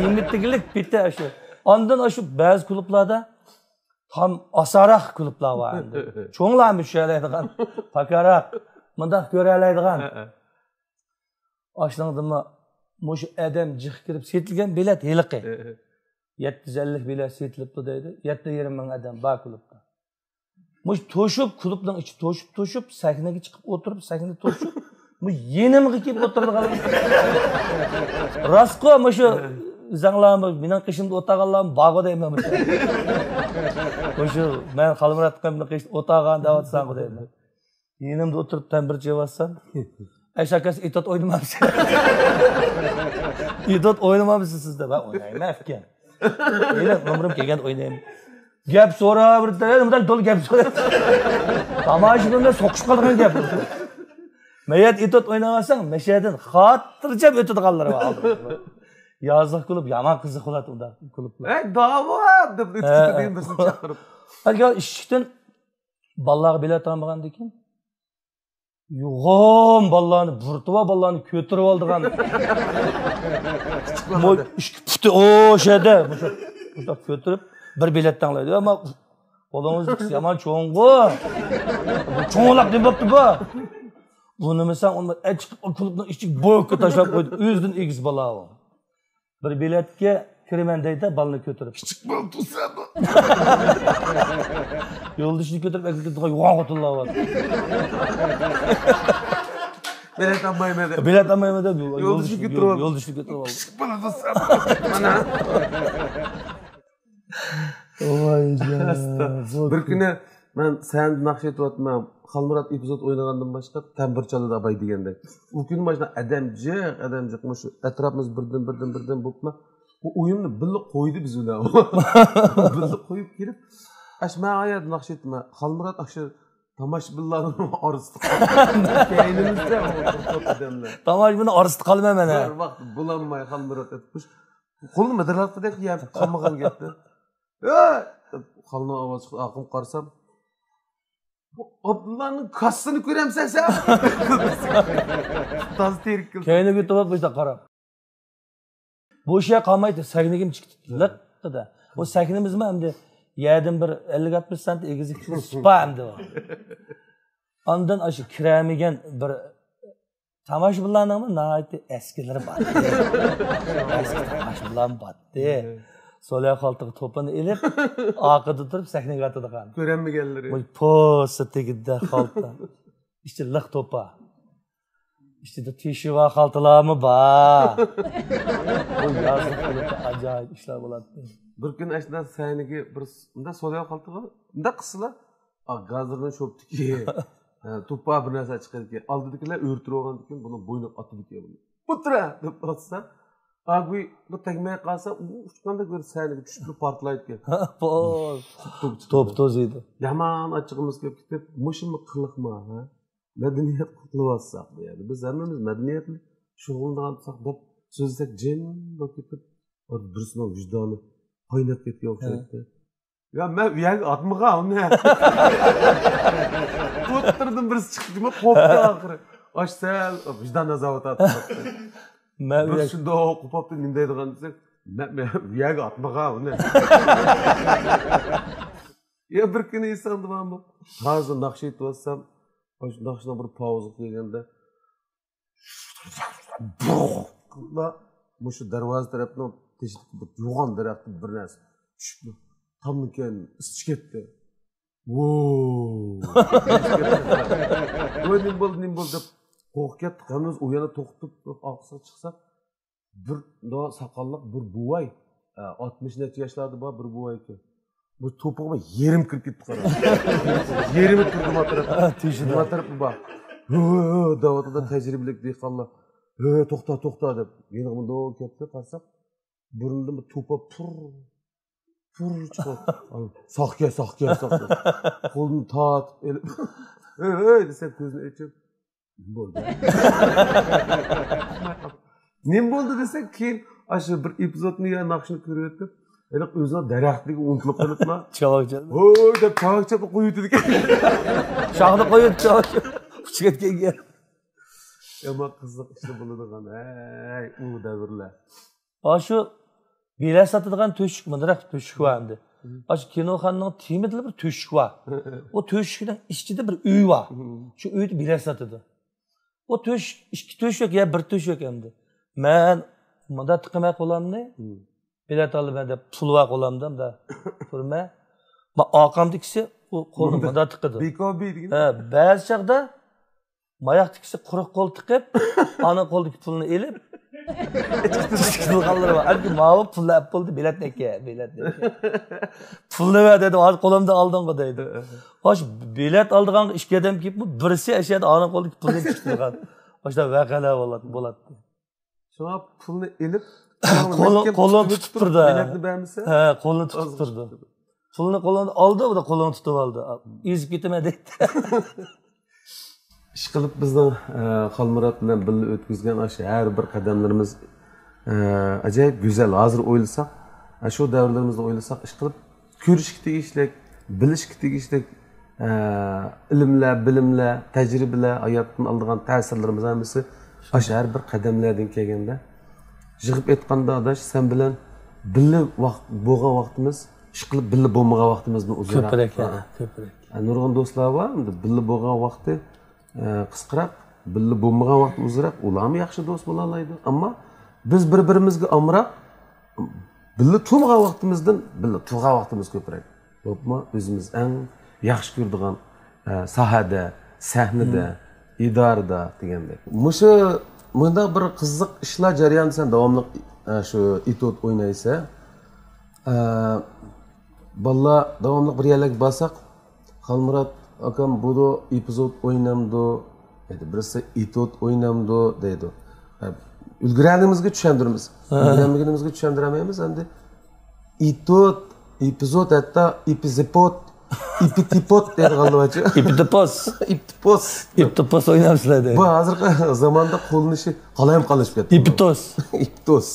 ئىمىتىگلىك پېتى ئاشۇ. ئاندىن ئاشۇ بەزى كۇلۇبلاردا تام ئاسانراق كۇلۇبلار بار ئەمدى. چوڭلارمۇ چۈشەلەيدىغان، پاكاراق، مۇنداق كۆرەلەيدىغان. ھە، ھە. ئاشۇنىڭدىمۇ مۇشۇ ئادەم جىق كىرىپ سېتىلگەن بېلەت ھېلىقى. ھە، ھە. يەتتە يۈز ئەللىك بېلەت سېتىلىپتۇ دەيدۇ. يەتتە يېرىم مىڭ ئادەم بار كۇلۇبتا. مۇشۇ توشۇپ، كۇلۇبنىڭ ئىچى توشۇپ، توشۇپ، سەھنىگە چىقىپ ئولتۇرۇپ، سەھنە توشۇپ، مۇ يېنىمغا كېلىپ ئولتۇرىدىغان. راستقۇ، مۇشۇ ئۆزەڭلارمۇ، مېنىڭ قېشىمدا ئولتۇرغانلارمۇ بارغۇ دەيمەن مۇشۇ. مۇشۇ مەن خالمۇرات ئاكامنىڭ قېشىدا ئولتۇرغان دەۋاتساڭغۇ دەيمەن. يېنىمدا ئولتۇرۇپ تەمبۇر چېلىۋاتسام، ئەي شاكاس، ئېتوت ئوينىمامسەن؟ ئېتوت ئوينىمامسىز سىز دەپ. ھە، ئوينايمەن ئەپكەن. ھېلى نومۇرۇم كەلگەندە ئوينايمەن. گەپ سورا بىر تەرەپ، بىر تەرەپ تولا گەپ سورا. تاماشىبىن بىلەن سوقۇشۇپ قالىدىغان گەپ. مەيەت ئېتوت ئويناۋالساڭ، مەشەدىن خاتىرجەم ئۆتىدىغانلىرى بار. يازلىق كۇلۇب يامان قىزىق بولاتتى ئۇنداق كۇلۇبلار. ھەي، داۋا دەپ ھە، ئۆتۈپ ھە. كېتىدىغان بىرسىنى چاقىرىپ. ھەي، ئىشىكتىن بالىلارغا بېلەت ئالمىغاندىن كېيىن، يوغان بالىلارنى، بۇرتۇۋا بالىلارنى كۆتۈرۈۋالىدىغان. مو-، ئىككى پۇتى ئوشەدە. مۇشۇ، مۇشۇنداق كۆتۈرۈپ، بىر بېلەت تەڭلەيدۇ. ئەمما قولىڭىز يامان چوڭغۇ. چوڭلاپ نېمە بوپتۇ بۇ؟ بۇنىمۇ سەن ئۇنى ئەچىقىپ كۇلۇبنىڭ ئىچىگە بوكا تاشلاپ قويدى. ئۆزىدىن ئېگىز بالا ئۇ. بىر بېلەتكە كىرىمەن دەيدۇ، بالىنى كۆتۈرۈپ. كىچىك بالا تۇرسا بۇ. يولدىشىنى كۆتۈرۈپ ئەكېتىپ تۇرغان يوغان خوتۇنلار بار. بېلەت ئالمايمەن دەپ. بېلەت ئالمايمەن دەپ يول-، يولدىشىنى يولدىشىنى، كۆتۈرۈپ يول-، ئالدى. يولدىشىنى كۆتۈرۈپ ئالدى. كىچىك بالا تۇرسا بۇ. مانا. ۋاي جان. بىر كۈنى مەن سەھنىدە ناخشا ئېيتىۋاتىمەن. خالمۇرات ئېپىزود ئوينىغاندىن باشقا تەمبۇر چالىدۇ ئاباي دېگەندەك. ئۇ كۈنى ماشۇنداق ئادەم جىق، ئادەم جىق. مۇشۇ ئەتراپىمىز بىردىن، بىردىن، بىردىن بولۇپلا، ئۇ ئويۇننى بىللە قويدى بىز بىلەن. بىللە قويۇپ كىرىپ، ئاشۇ مەن ئايەردە ناخشا ئېيتىمەن. خالمۇرات ئاشۇ تاماشىبىنلارنىڭ ئارىسىدا قالدى. كەينىمىزدە ئولتۇرۇپ ئادەملەر. تاماشىبىننىڭ ئارىسىدا قالىمەن مەن، ھە. بىر ۋاقىت بولالماي خالمۇرات ئېيتىپ، قولىنى مىدىرلاتقۇدەك يەپ قالمىغان گەپتە. «ھەي!» دەپ خالنىڭ ئاۋازى چىقتى. ئارقىمغا قارىسام، بۇ ئابدۇللانىڭ كاسىسىنى كۆرەمسەن سەن؟ تازا تىرىك كۈلدى. كەينىگە ئۆتۈپ بۇ يەردە قاراپ. بۇ ئىش قالمايتتى، سەھنىگىمۇ چىقتى. لىققىدە. بۇ سەھنىمىزمۇ ئەمدى يەردىن بىر ئەللىك ئاتمىش سانتى ئېگىزلىكتە سىپا ئەمدى ئۇ. ئاندىن ئاشۇ كىرەلمىگەن بىر تاماشىبىنلارنىڭمۇ ناھايىتى ئەسكىلىرى بار. ئەسكى تاماشىبىنلارمۇ بارتتى. سوليا خالتىغا توپىنى ئېلىپ، ئارقىدا تۇرۇپ سەھنىگە ئاتىدىغان. كۆرەلمىگەنلىرى. بۇ پوسا تېگىدە خالتا. ئىچى لىق توپا. ئىچىدە تېشىۋا خالتىلارمۇ بار. بۇ يازلىق بولۇپ ئاجايىپ ئىشلار بولاتتى. بىر كۈنى ئاشۇنداق سەھنىگە بىر س-، مۇنداق سوليا خالتىغا مۇنداق قىلسىلا، ئا، گازىرنىڭ شوپتىكى، ھە، توپا بىر نەرسە چىقىدىكەن. ئالدىدىكىلەر ئۆرتۈرۈۋالغاندىكىن بۇنىڭ بوينىغا ئاتىدىكەن بۇنى. «ئولتۇرە!» دەپ ئاتسا، ئاگۇي بۇ تەگمەي قالسا، ئۇ ئۇچقاندەك بىر سەھنىگە چۈشۈپ پارتلايدىكەن. توپ توپ توپ توپ توز ئىدى. يامان ئاچچىقىمىز كېلىپ كېتىپ، مۇشۇمۇ قىلىقما، ھە؟ مەدەنىيەت قىلىۋاتساق بۇ يەردە. بىز ھەممىمىز مەدەنىيەت بىلەن شۇغۇللىنىۋاتساق دەپ سۆزلىسەك جىم بولۇپ كېتىپ، بىرسىنىڭ ۋىجدانى قايناپ كەتكەن ئوخشايتتى. يا، مەن ئۇ يەرگە ئاتمىغان ئۇنى. ئوتتۇرىدىن بىرسى چىقتىمۇ، قوپتى ئاخىرى. ئاش سەل ۋىجدان ئازابى تارتىپ. مەن بىر ئۇ يەر- شۇنداق قوپۇپتۇ، نېمە دەيدىغان دېسەك، مەن، مەن ئۇ يەرگە ئاتمىغان ئۇنى. يا بىر كۈنى ئېسىڭدە بارمۇ؟ ھازىر ناخشا ئېيتىۋاتسام، ئاشۇ ناخشىنىڭ بىر پاۋزىغا كەلگەندە، مۇشۇ دەرۋازا تەرەپنىڭ تېشىدىكى بىر يوغان دەرەختىن بىر نەرسە چۈشۈپتۇ. تاممىكەن، ئىسسىپ كەتتى. ۋوي! ۋوي، نېمە بولدى، نېمە بولدى دەپ قورقۇپ كەتتۇق. ھەممىمىز ئۇ يەردە توختىتىپ تۇرۇپ ئارقىسىغا چىقساق، بىر مۇنداق ساقاللىق بىر بوۋاي، ئە، ئاتمىش نەچچە ياشلاردا بار بىر بوۋاي ئىكەن. بۇ توپىغا يېرىم كىرىپ كەتتى، قارا. يېرىمى تۇردى ما تەرەپ. ھە، تېشىدا. ما تەرەپ بار. ھۆ، ھۆ، ھۆ دەۋاتىدۇ تەجرىبىلىك دېھقانلار. ھۆ، توختا، توختا دەپ. يېنىغا مۇنداق كەپتۇ، قارىساق، بۇرنىدىن بىر توپا پۇر، پۇر چىقىپ. ساقچى، ساقچى، ساقچى. قولىنى تارتىپ ئېلىپ، ھۆي، ھۆي دېسە، كۆزىنى ئېچىپ، نېمە بولدى؟ نېمە بولدى دېسەك، كېيىن ئاشۇ بىر ئېپىزودنى يا ناخشىنى كۆرۈۋېتىپ، ھېلىقى ئۆزىنىڭ دەرەختىگە ئۇنتۇلۇپ قېلىپلا، چاۋاك چالدى. ھوي دەپ چاۋاك چاپلا قويۇۋېتىدىكەن. شاخدا قويۇۋېتىپ چاۋاك چاپ-، ئۇچۇپ كەتكەن گەپ. يامان قىزىق ئىشلار بولىدىغان، ھەي، ئۇ دەۋرلەر. ئاشۇ بېلەت ساتىدىغان تۆشۈك، مۇنداق تۆشۈك بار ئەمدى. مم. ئاشۇ كىنوخانىنىڭ تېمىدىلا بىر تۆشۈك بار. ئۇ تۆشۈكنىڭ ئىچىدە بىر ئۆي بار. مم. شۇ ئۆيدە بېلەت ساتىدۇ. ئۇ تۆشۈك، ئىككى تۆشۈك يا بىر تۆشۈك ئەمدى. مەن مۇنداق تىقىمەن قولۇمنى، مم. بېلەت ئالىمەن دەپ پۇل بار قولۇمدا، مۇنداق تۇرىمەن. ما ئارقامدىكىسى ئۇ قولىنى مۇنداق. مۇنداق تىقىدۇ. بىكوبى دېگىنى؟ ھە، بەزى چاغدا ماياقتىكىسى قۇرۇق قول تىقىپ، ئانا قولدىكى پۇلنى ئېلىپ، ئىچكىرىلغانلىرى بار. ئەمدى ماۋۇ پۇلنى ئەپ بولدى، بېلەتنىكى، بېلەتنىكى. پۇلنى بەر دېدىم، ھازىر قولۇمدا ئالدىڭغۇ دەيدۇ. ھوش، بېلەت ئالىدىغانغا ئىككى ئادەم كېلىپمۇ، بىرسى ئەشەدە ئانا قولدىكى پۇلنى تىقىدىغان. ئاشۇنداق ۋەقەلەر بولاتتى، بولاتتى. شۇڭا پۇلنى ئېلىپ، قولى- مەھكەم قولىنى تۇتۇپ تۇتۇپ تۇرۇپ، تۇرىدۇ، ھە. بېلەتنى بەرمىسە، ھە، قولىنى تۇتۇپ ئازغىنە تۇرىدۇ. تۇتۇپ تۇرىدۇ. پۇلنى قولىنى ئالدى، بۇ قولىنى تۇتۇپ ئالدى. ئېزىپ كېتىمەن دەيتتى. ئىشقىلىپ بىزنىڭ، ئە، خالمۇرات بىلەن بىللە ئۆتكۈزگەن ئاشۇ ھەر بىر قەدەملىرىمىز، ئە، ئاجايىپ گۈزەل. ھازىر ئويلىساق، ئە، شۇ دەۋرلىرىمىزنى ئويلىساق، ئىشقىلىپ كۆرۈشكە تېگىشلىك، بىلىشكە تېگىشلىك، ئە، ئىلىملەر، بىلىملەر، تەجرىبىلەر، ھاياتتىن ئالىدىغان تەسىرلىرىمىز ھەممىسى ئاشۇ ھەر بىر قەدەملەردىن كەلگەندە، يىغىپ ئېيتقاندا، ئاداش، سەن بىلەن بىللە ۋاقىت، بولغان ۋاقتىمىز، ئىشقىلىپ بىللە بولمىغان ۋاقتىمىزدىن ئۇزۇنراق. كۆپرەك، ھە، ھە، كۆپرەك. ھە، نۇرغۇن دوستلار بار، ئەمدى بىللە بولغان ۋاقتى، ئە، قىسقىراق، بىللە بولمىغان ۋاقتى ئۇزۇنراق، ئۇلارمۇ ياخشى دوست بولالايدۇ. ئەمما بىز بىر-بىرىمىزگە ئامراق، بىللە تۇرمىغان ۋاقتىمىزدىن بىللە تۇرغان ۋاقتىمىز كۆپرەك. بولۇپمۇ ئۆزىمىز ئەڭ ياخشى كۆرىدىغان، ئە، ساھەدە، سەھنىدە، مم. ئىدارىدا دېگەندەك. مۇشۇ مۇنداق بىر قىزىق ئىشلار جەريانىدا سەن داۋاملىق، ئە، شۇ ئېتيۇد ئوينايسەن. ئە، بالىلار داۋاملىق بىر يەرلەرگە بارساق، خالمۇرات ئاكام بۇدۇ ئېپىزود ئوينامدۇ دەيدۇ، بىرسى ئېتيۇد ئوينامدۇ دەيدۇ. ئە، ئۈلگۈرەلىگىنىمىزگە چۈشەندۈرىمىز. ھە. ئۈلگۈرەلمىگىنىمىزگە چۈشەندۈرەلمەيمىز. ئەمدى ئېتيۇد، ئېپىزود، ھەتتا ئېپىزىپود، ئېپىتىپود دەيدىغانلار بارچۇ. ئېپىتوپوس. ئېپىتوپوس. ئېپىتوپوس ئوينامسىلەر دەيدۇ. بۇ ھازىرقى زاماندا قوللىنىشى قالايمىقانلىشىپ كەتتى. ئېپىتوس. ئېپىتوس.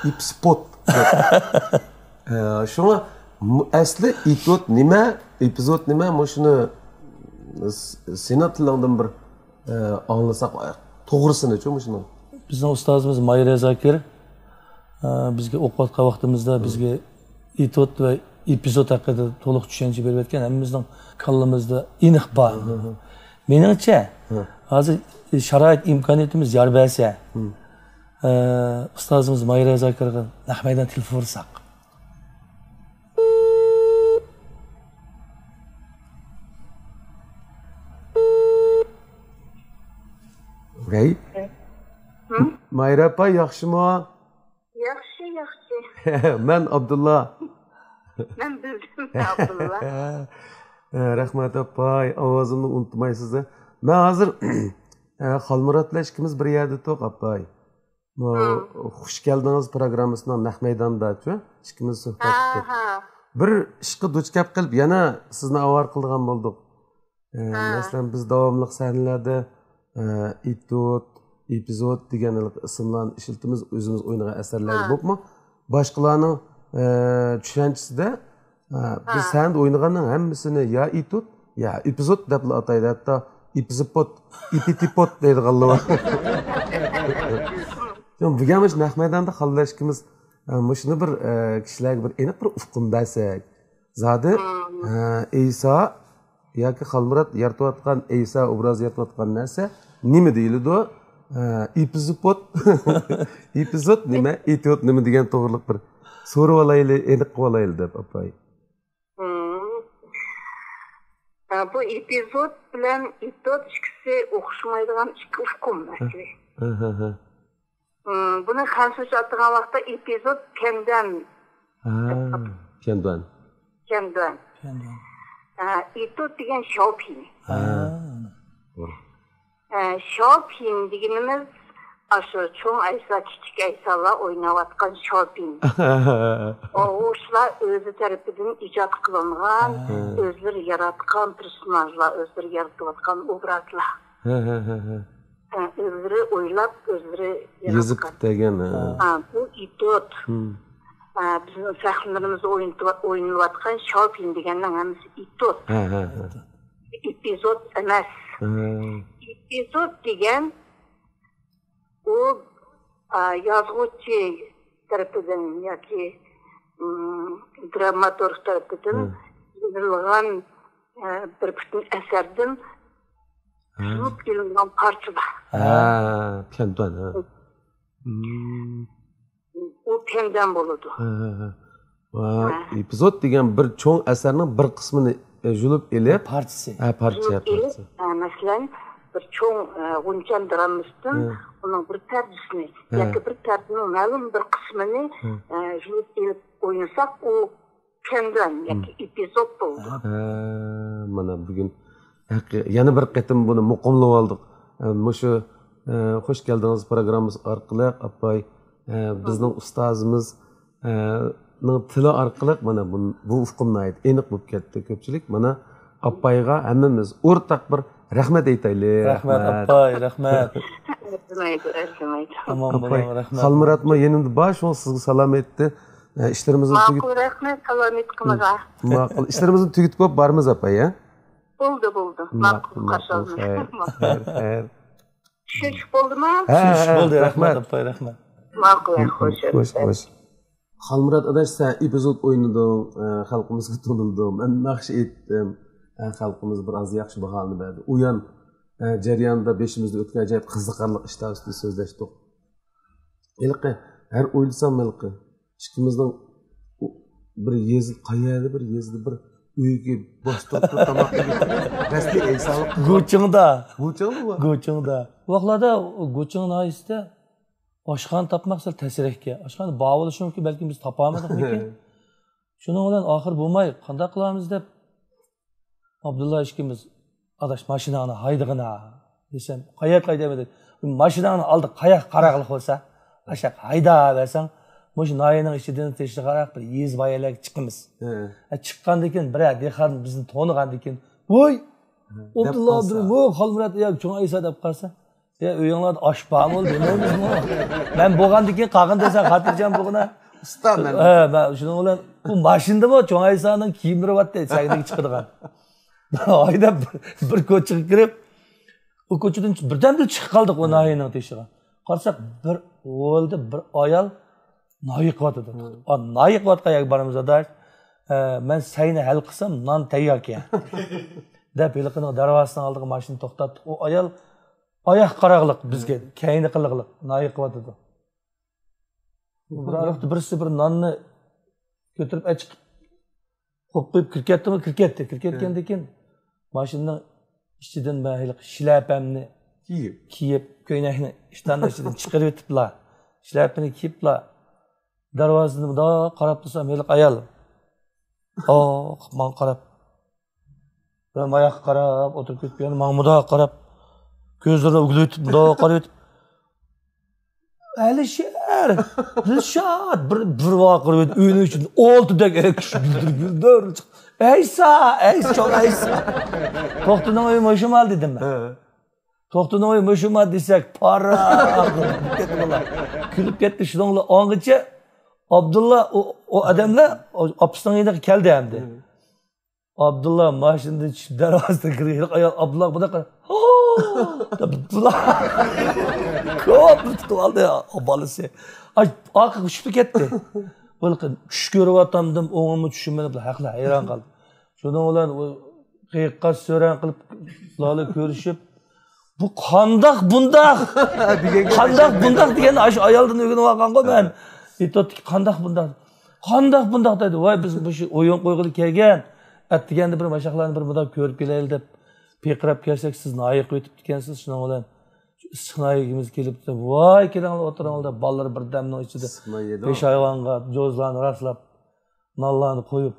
ئېپىسپود. ئە، شۇڭا مۇ-، ئەسلى ئېتيۇد نېمە، ئېپىزود نېمە، مۇشۇنى س-، سېنىڭ تىلىڭدىن بىر، ئە، ئاڭلىساق، توغرىسىنىچۇ مۇشۇنىڭ؟ بىزنىڭ ئۇستازىمىز ماھىرە زاكىر، ئە، بىزگە ئوقۇۋاتقان ۋاقتىمىزدا بىزگە ئېتيۇد ۋە ئېپىزود ھەققىدە تولۇق چۈشەنچە بېرىۋەتكەن، ھەممىمىزنىڭ كاللىمىزدا ئېنىق بار. مېنىڭچە، ھازىر شارائىت، ئىمكانىيىتىمىز يار بەرسە، ئە، ئۇستازىمىز ماھىرە زاكىرغا نەق مەيدان تېلېفون ئۇرساق. ۋەي. ھە؟ ماھىرە ئاپا، ياخشىمۇ؟ ياخشى، ياخشى. مەن ئابدۇللا. مەن بىلدىم، ئابدۇللا. ھە، رەھمەت، ئاپاي. ئاۋازىمنى ئۇنتۇمايسىز. مەن ھازىر، ھە، خالمۇرات بىلەن ئىككىمىز بىر يەردە تۇق، ئاپاي. بۇ خۇش كەلدىڭىز پروگراممىسىنىڭ نەق مەيدانىداچۇ، ئىككىمىز سۆھبەت قىلدۇق. بىر ئىشقا دۇچ كەپ قېلىپ، يەنە سىزنى ئاۋارە قىلىدىغان بولدۇق. ئە، مەسىلەن، بىز داۋاملىق سەھنىلەردە، ئە، ئېتيۇد، ئېپىزود دېگەن ئىسىملارنى ئىشلىتىمىز، ئۆزىمىز ئوينىغان ئەسەرلەرگە بولۇپمۇ، باشقىلارنىڭ، ئە، چۈشەنچىسىدە، ئە، بىز سەھنىدە ئوينىغاننىڭ ھەممىسىنى يا ئېتيۇد، يا ئېپىزود دەپلا ئاتايدۇ، ھەتتا ئېپىزىپود، ئېپىتىپود دەيدىغانلار بار. بۈگۈن مۇشۇ نەق مەيداندا خاللىرا ئىككىمىز، ئە، مۇشۇنى بىر، ئە، كىشىلەرگە بىر ئېنىق بىر ئۇقۇم بەرسەك. زادى، ئە، ئەيسا ياكى خالمۇرات يارىتىۋاتقان، ئەيسا ئوبرازى يارىتىۋاتقان نەرسە نېمە دېيىلىدۇ؟ ئە، ئېپىزوپود، ئېپىزود نېمە؟ ئېتيۇد نېمە دېگەن توغرىلىق بىر سورىۋالايلى، ئېنىق قىلىۋالايلى دەپ، ئاپاي. مم. ئە، بۇ ئېپىزود بىلەن ئېتيۇد ئىككىسى ئوخشىمايدىغان ئىككى ئۇقۇم ئەسلى. ھە، ھە، ھە. مم، بۇنى خەنزۇچە ئاتىغان ۋاقىتتا ئېپىزود كەندەن. ھە، كەندەن. كەندەن. كەندەن. ئە، ئېتيۇد دېگەن شاۋپىن. ھە. ئە، شاۋپىن دېگىنىمىز ئاشۇ چوڭ ئەيسا، كىچىك ئەيسالار ئويناۋاتقان شاۋپىن. ئوغۇشلار ئۆزى تەرىپىدىن ئىجاد قىلىنغان، ھە. ئۆزلىرى ياراتقان پېرسوناژلار، ئۆزلىرى يارىتىۋاتقان ئوبرازلار. ھە، ھە، ھە، ھە. ھە، ئۆزلىرى ئويلاپ، ئۆزلىرى يېزىپ ياراتقان. دېگەن، ھە. ھە، بۇ ئېتيۇد. ھە، بىزنىڭ سەھنىلىرىمىزدە ئوينىتىۋا-، ئوينىلىۋاتقان شاۋپىن دېگەننىڭ ھەممىسى ئېتيۇد. ھە، ھە، ھە. ئېپىزود ئەمەس. ھە. ئېپىزود دېگەن ئۇ، ئا، يازغۇچى تەرىپىدىن ياكى، ئىم، دراماتورگ تەرىپىدىن ھە. يېزىلغان، ئە، بىر پۈتۈن ئەسەردىن ھە. سۈزۈپ ئېلىنغان پارچىلار. ھە، پيەندۇەن، ھە. ئۇ پيەندۇەن بولىدۇ. ھە، ھە، ھە. ۋە ھە. ئېپىزود دېگەن بىر چوڭ ئەسەرنىڭ بىر قىسمىنى، ئە، يۇلۇپ ئېلىپ، پارچىسى. ھە، پارچە، يۇلۇپ ئېلىپ، پارچە. ئە، مەسىلەن، بىر چوڭ، ئە، غۇنچەن درامىسىدىن ھە. ئۇنىڭ بىر پەردىسىنى ھە. ياكى بىر پەردىنىڭ مەلۇم بىر قىسمىنى، ھە. ئە، يۇلۇپ ئېلىپ ئوينىساق، ئۇ پيەندۇەن ياكى ئېپىزود بولىدۇ. ھە، مانا بۈگۈن ھەققى-، يەنە بىر قېتىم بۇنى مۇقىملىۋالدۇق. ئە، مۇشۇ ئە، خوش كەلدىڭىز پروگراممىسى ئارقىلىق، ئاپاي، ئە، بىزنىڭ ئۇستازىمىز، ئە، نىڭ تىلى ئارقىلىق مانا بۇ، بۇ ئۇقۇم ناھايىتى ئېنىق بولۇپ كەتتى. كۆپچىلىك مانا ئاپايغا ھەممىمىز ئورتاق بىر رەھمەت ئېيتايلى. رەھمەت، ئاپاي، رەھمەت. ئەرزىمەيدۇ، ئەرزىمەيدۇ. ئامان بولۇڭ، رەھمەت. خالمۇراتمۇ يېنىمدا بار، شۇڭا سىزگە سالام ئېيتتى. ئە، ئىشلىرىمىزنى تۈگىتىپ، ماقۇل، رەھمەت سالام ئېيتقىنىغا. ماقۇل. ئىشلىرىمىزنى تۈگىتىپ بولۇپ بارىمىز، ئاپاي، ھە؟ بولدى، بولدى. ماقۇل، ماقۇل، قارشى ئالىمىز. خەير، خەير، خەير. چۈشەنچۈك بولدىمۇ؟ ھە، چۈشەنچۈك بولدى، رەھمەت، ئاپاي، رەھمەت. ماقۇل، خوش، خوش، خوش. خالمۇرات ئاداش، سەن ئېپىزود ئوينىدىڭ، ئە، خەلقىمىزگە تونۇلدۇڭ. مەن ناخشا ئېيتتىم. ئە، خەلقىمىز بىر ئاز ياخشى باھانى بەردى. ئۇيان، ئە، جەريانىدا بېشىمىزدىن ئۆتكەن ئاجايىپ قىزىقارلىق ئىشلار ئۈستىدە سۆزلەشتۇق. ھېلىقى، ھەر ئويلىسام ھېلىقى، ئىككىمىزنىڭ ئۇ بىر يېزا، قەيەردە بىر يېزىدا بىر ئۆيگە باستۇرۇپ تۇرۇپ تاماق يېگەن. رەسمىي ئەيسالىق. گۇچىڭدا. گۇچىڭدىمۇ؟ گۇچىڭدا. ۋاقلاردا گۇچىڭ ناھىيەسىدە ئاشخانا تاپماق سەل تەسرەككەن. ئاشخانا بار بولۇشى مۇمكىن، بەلكىم بىز تاپالمىدۇقمىكىن. شۇنىڭ بىلەن ئاخىر بولماي، قانداق قىلارمىز دەپ، ئابدۇللا ئىككىمىز، ئاداش، ماشىناڭنى ھايدىغىنا دېسەم، قاياققا ھايدايمەن دېدى. ماشىناڭنى ئالدى قاياق قاراقلىق بولسا، ئاشاق ھايداۋەرسەڭ، مۇشۇ ناھىيەنىڭ ئىچىدىن تېشىغاراق بىر يېزا بايەنلەرگە چىقىمىز. ھە. ئە، چىققاندىن كېيىن بىرەر دېھقان بىزنى تونۇغاندىن كېيىن، ۋوي، ھە، ئابدۇللا، دەپ قالسا. ئابدۇرېھىم، ۋوي، خالمۇرات، يا، چوڭ ئەيسا دەپ قالسا، يا، ئۆيۈڭلاردا ئاش بارمۇ دېمەيمىزمۇ؟ مەن بولغاندىن كېيىن قالغىن دېسەڭ خاتىرجەم بولغىنا. ئۇستا مەن. ھە، مەن شۇنىڭ بىلەن بۇ ماشىنىدىمۇ چوڭ ئەيسانىڭ كىيىملىرى بارتتى، سەھنىگە چىقىدىغان. ھايداپ بىر، بىر كوچىغا كىرىپ، ئۇ كوچىدىن بىردەمدىلا چىقىپ قالدۇق ئۇ ناھىيەنىڭ تېشىغا. قارىساق، بىر ھويلىدا بىر ئايال نان يېقىۋاتىدۇ. ھە. ئا، نان يېقىۋاتقان يەرگە بارىمىز، ئاداش. ئە، مەن سەينى ھەل قىلسام، نان تەيياركەن. دەپ، ھېلىقىنىڭ دەرۋازىسىنىڭ ئالدىغا ماشىنا توختاتتۇق. ئۇ ئايال ئاياق قاراقلىق بىزگە، كەينى قىلىقلىق، نان يېقىۋاتىدۇ. بىر ئارىلىقتا بىرسى بىر ناننى كۆتۈرۈپ ئەچىقىپ قويۇپ كىرىپ كەتتىمۇ؟ كىرىپ كەتتى. كىرىپ كەتكەندىن كېيىن ماشىنىنىڭ ئىچىدىن مەن ھېلىقى شىلەپەمنى كىيىپ. كىيىپ، كۆينەكنى ئىشتاننىڭ ئىچىدىن چىقىرىۋېتىپلا، شىلەپىنى كىيىپلا، دەرۋازىدىن مۇنداق قاراپ تۇرسام، ھېلىقى ئايال ئاق ماڭا قاراپ، بىر ماياققا قاراپ ئولتۇرۇپ كېتىپ، يەنە ماڭا مۇنداق قاراپ، كۆزلىرىنى ئۈگلىۋېتىپ مۇنداق قاراۋېتىپ، ئەلىشىر، دىلشات، بىر، بىر ۋارقىراۋېتىپ، ئۆينىڭ ئىچىدىن ئالتە دەك ئەر كىشى گۈلدۈر گۈلدۈر چىقىپ، ئەيسا، ئەيسا، چوڭ ئەيسا. توختىنىڭ ئۆيى مۇشۇما دېدىم مەن. ھە. توختىنىڭ ئۆيى مۇشۇما دېسەك، پارراق كۈلۈپ كەتتى بۇلار. كۈلۈپ كەتتى شۇنىڭ بىلەن ئاڭغىچە ئابدۇللا، ئۇ، ئۇ ئادەملەر ئاپىسىنىڭ يېنىغا كەلدى ئەمدى. ھە. ئابدۇللا ماشىنىدىن چۈشۈپ دەرۋازىدىن كىرگەن ئايال ئابدۇللاغا بۇنداق قارىدى. ھو! دەپ بۇلار كوپۇر تۇتۇپ ئالدى بالىسى. ئاي، ئارقىغا چۈشۈپ كەتتى. بۇ چۈش كۆرۈۋاتامدىم، ئوڭۇممۇ چۈشۈممۇ دەپ ھەقلا ھەيران قالدى. شۇنىڭ بىلەن ئۇ قىيىققا سۆرەڭ قىلىپ، لالە كۆرۈشۈپ، بۇ قانداق بۇنداق؟ دېگەن گەپ قانداق ئەشەدە بۇنداق دېگەننى ئاشۇ ئايالدىن ئۆگىنىپ ئالغانغۇ مەن. ئېيتاتتىكى، قانداق بۇنداق؟ قانداق بۇنداق دەيدۇ. ۋاي، بىز مۇشۇ ئويۇن قويغىلى كەلگەن. ئەتىگەندە بىر ماشاقلارنى بىر مۇنداق كۆرۈپ كېلەيلى دەپ پىرقىراپ كەلسەك، سىز ناھىيە قويۇپ كەتكەنسىز. شۇنىڭ بىلەن شۇ ئىسسىق ناھىيەگە كېلىپتۇ. ۋاي، كېلىڭلار، ئولتۇرۇڭلار دەپ، بالىلار بىردەمنىڭ ئىچىدە ئىسسىق ناھىيەدە پېشايۋانغا جوزىلارنى راسلاپ، نانلارنى قويۇپ،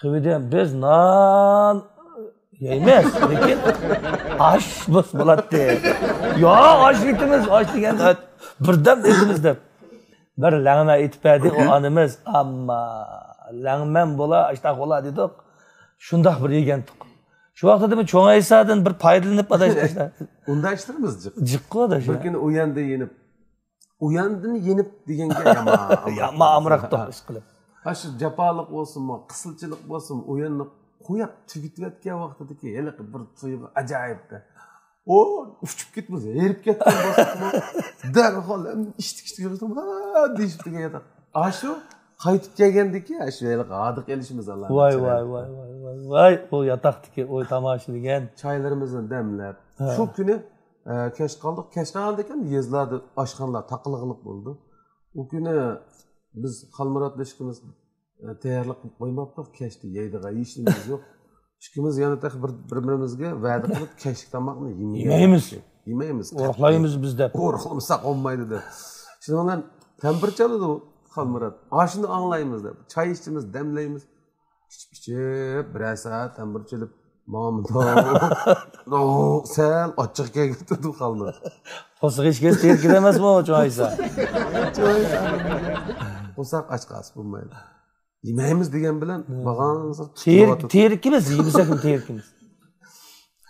قىلىۋىدى. بىز نان يەيمىز، لېكىن ئاش بولسا بولاتتى. ياق، ئاش ئېتىمىز، ئاش دېگەندە بىردەم ئېتىمىز دەپ. بىر لەڭمە ئېتىپ بەردى ئۇ ئانىمىز. ئەمما لەڭمەم بولا، ئاشتاق بولا دېدۇق. شۇنداق بىر يېگەنتۇق. شۇ ۋاقىتتا مەن چوڭ ئەيسادىن بىر پايدىلىنىپ، ئاداش، ئاشتاق. ئۇنداق ئىشلىرىمىز جىق. جىققۇ، ئاداش. بىر كۈنى ئۇياندى يېنىپ. ئۇياندىن يېنىپ دېگەنگە يامان ئامراق. يامان ئامراقتۇق ئىشقىلىپ. ھە، شۇ جاپالىق بولسۇنمۇ، قىسىلچىلىق بولسۇنمۇ، ئۇياننى قوياپ تۈگىتىۋەتكەن ۋاقتىدىكى ھېلىقى بىر تۇيغۇ ئاجايىپتە. ئۇ ئۇچۇپ كېتىمىز، ھېرىپ كەتكەن بولساقمۇ، دەرھال ئىشتىك ئىشتىك ھە دېيىشىپ دېگەن ياتاق. ئاشۇ قايتىپ كەلگەندىكى ئاشۇ ھېلىقى ھاردۇق ئېلىشىمىز ئاللا. ۋاي، ۋاي، ۋاي، ۋاي، ۋاي، ۋاي. ئۇ ياتاقتىكى ئۇ تاماشا دېگەن. چايلىرىمىزنى دەملەپ، ھە. شۇ كۈنى ئە، كەچ قالدۇق. كەچ قالغاندىكىن يېزىلاردا ئاشخانىلار تاقىلىقلىق بولدى. ئۇ كۈنى بىز خالمۇرات ئىككىمىز، ئە، تەييارلىق قىلىپ قويماپتۇق. كەچتە يەيدىغان ھېچ نېمىمىز يوق. ئىككىمىز يەنە تېخى بىر، بىر-بىرىمىزگە ۋەدە قىلىپ، كەچلىك تاماقنى يېمەيمىز. يېمەيمىز. يېمەيمىز. ئورۇقلايمىز بىز دەپ. ئورۇقلىمىساق بولمايدۇ دەپ. شۇنىڭ بىلەن تەمبۇر چالىدۇ خالمۇرات. ئاشۇنى ئاڭلايمىز دەپ. چاي ئىچىمىز، دەملەيمىز. ئىچىپ-ئىچىپ، بىرەر سائەت تەمبۇر چېلىپ، ماڭا مۇنداق سەل ئاچچىق كەلگەن تۇرىدۇ خالنىڭ. قورسىقى ئىچكەچ تېرىكىدۇ ئەمەسمۇ چوڭايسا؟ چوڭايسا. قورساق ئاچ قالسا بولمايدۇ. يېمەيمىز دېگەن بىلەن بارغانسېرى تېرىك، تېرىكىمىز، يېمىسەكمۇ تېرىكىمىز.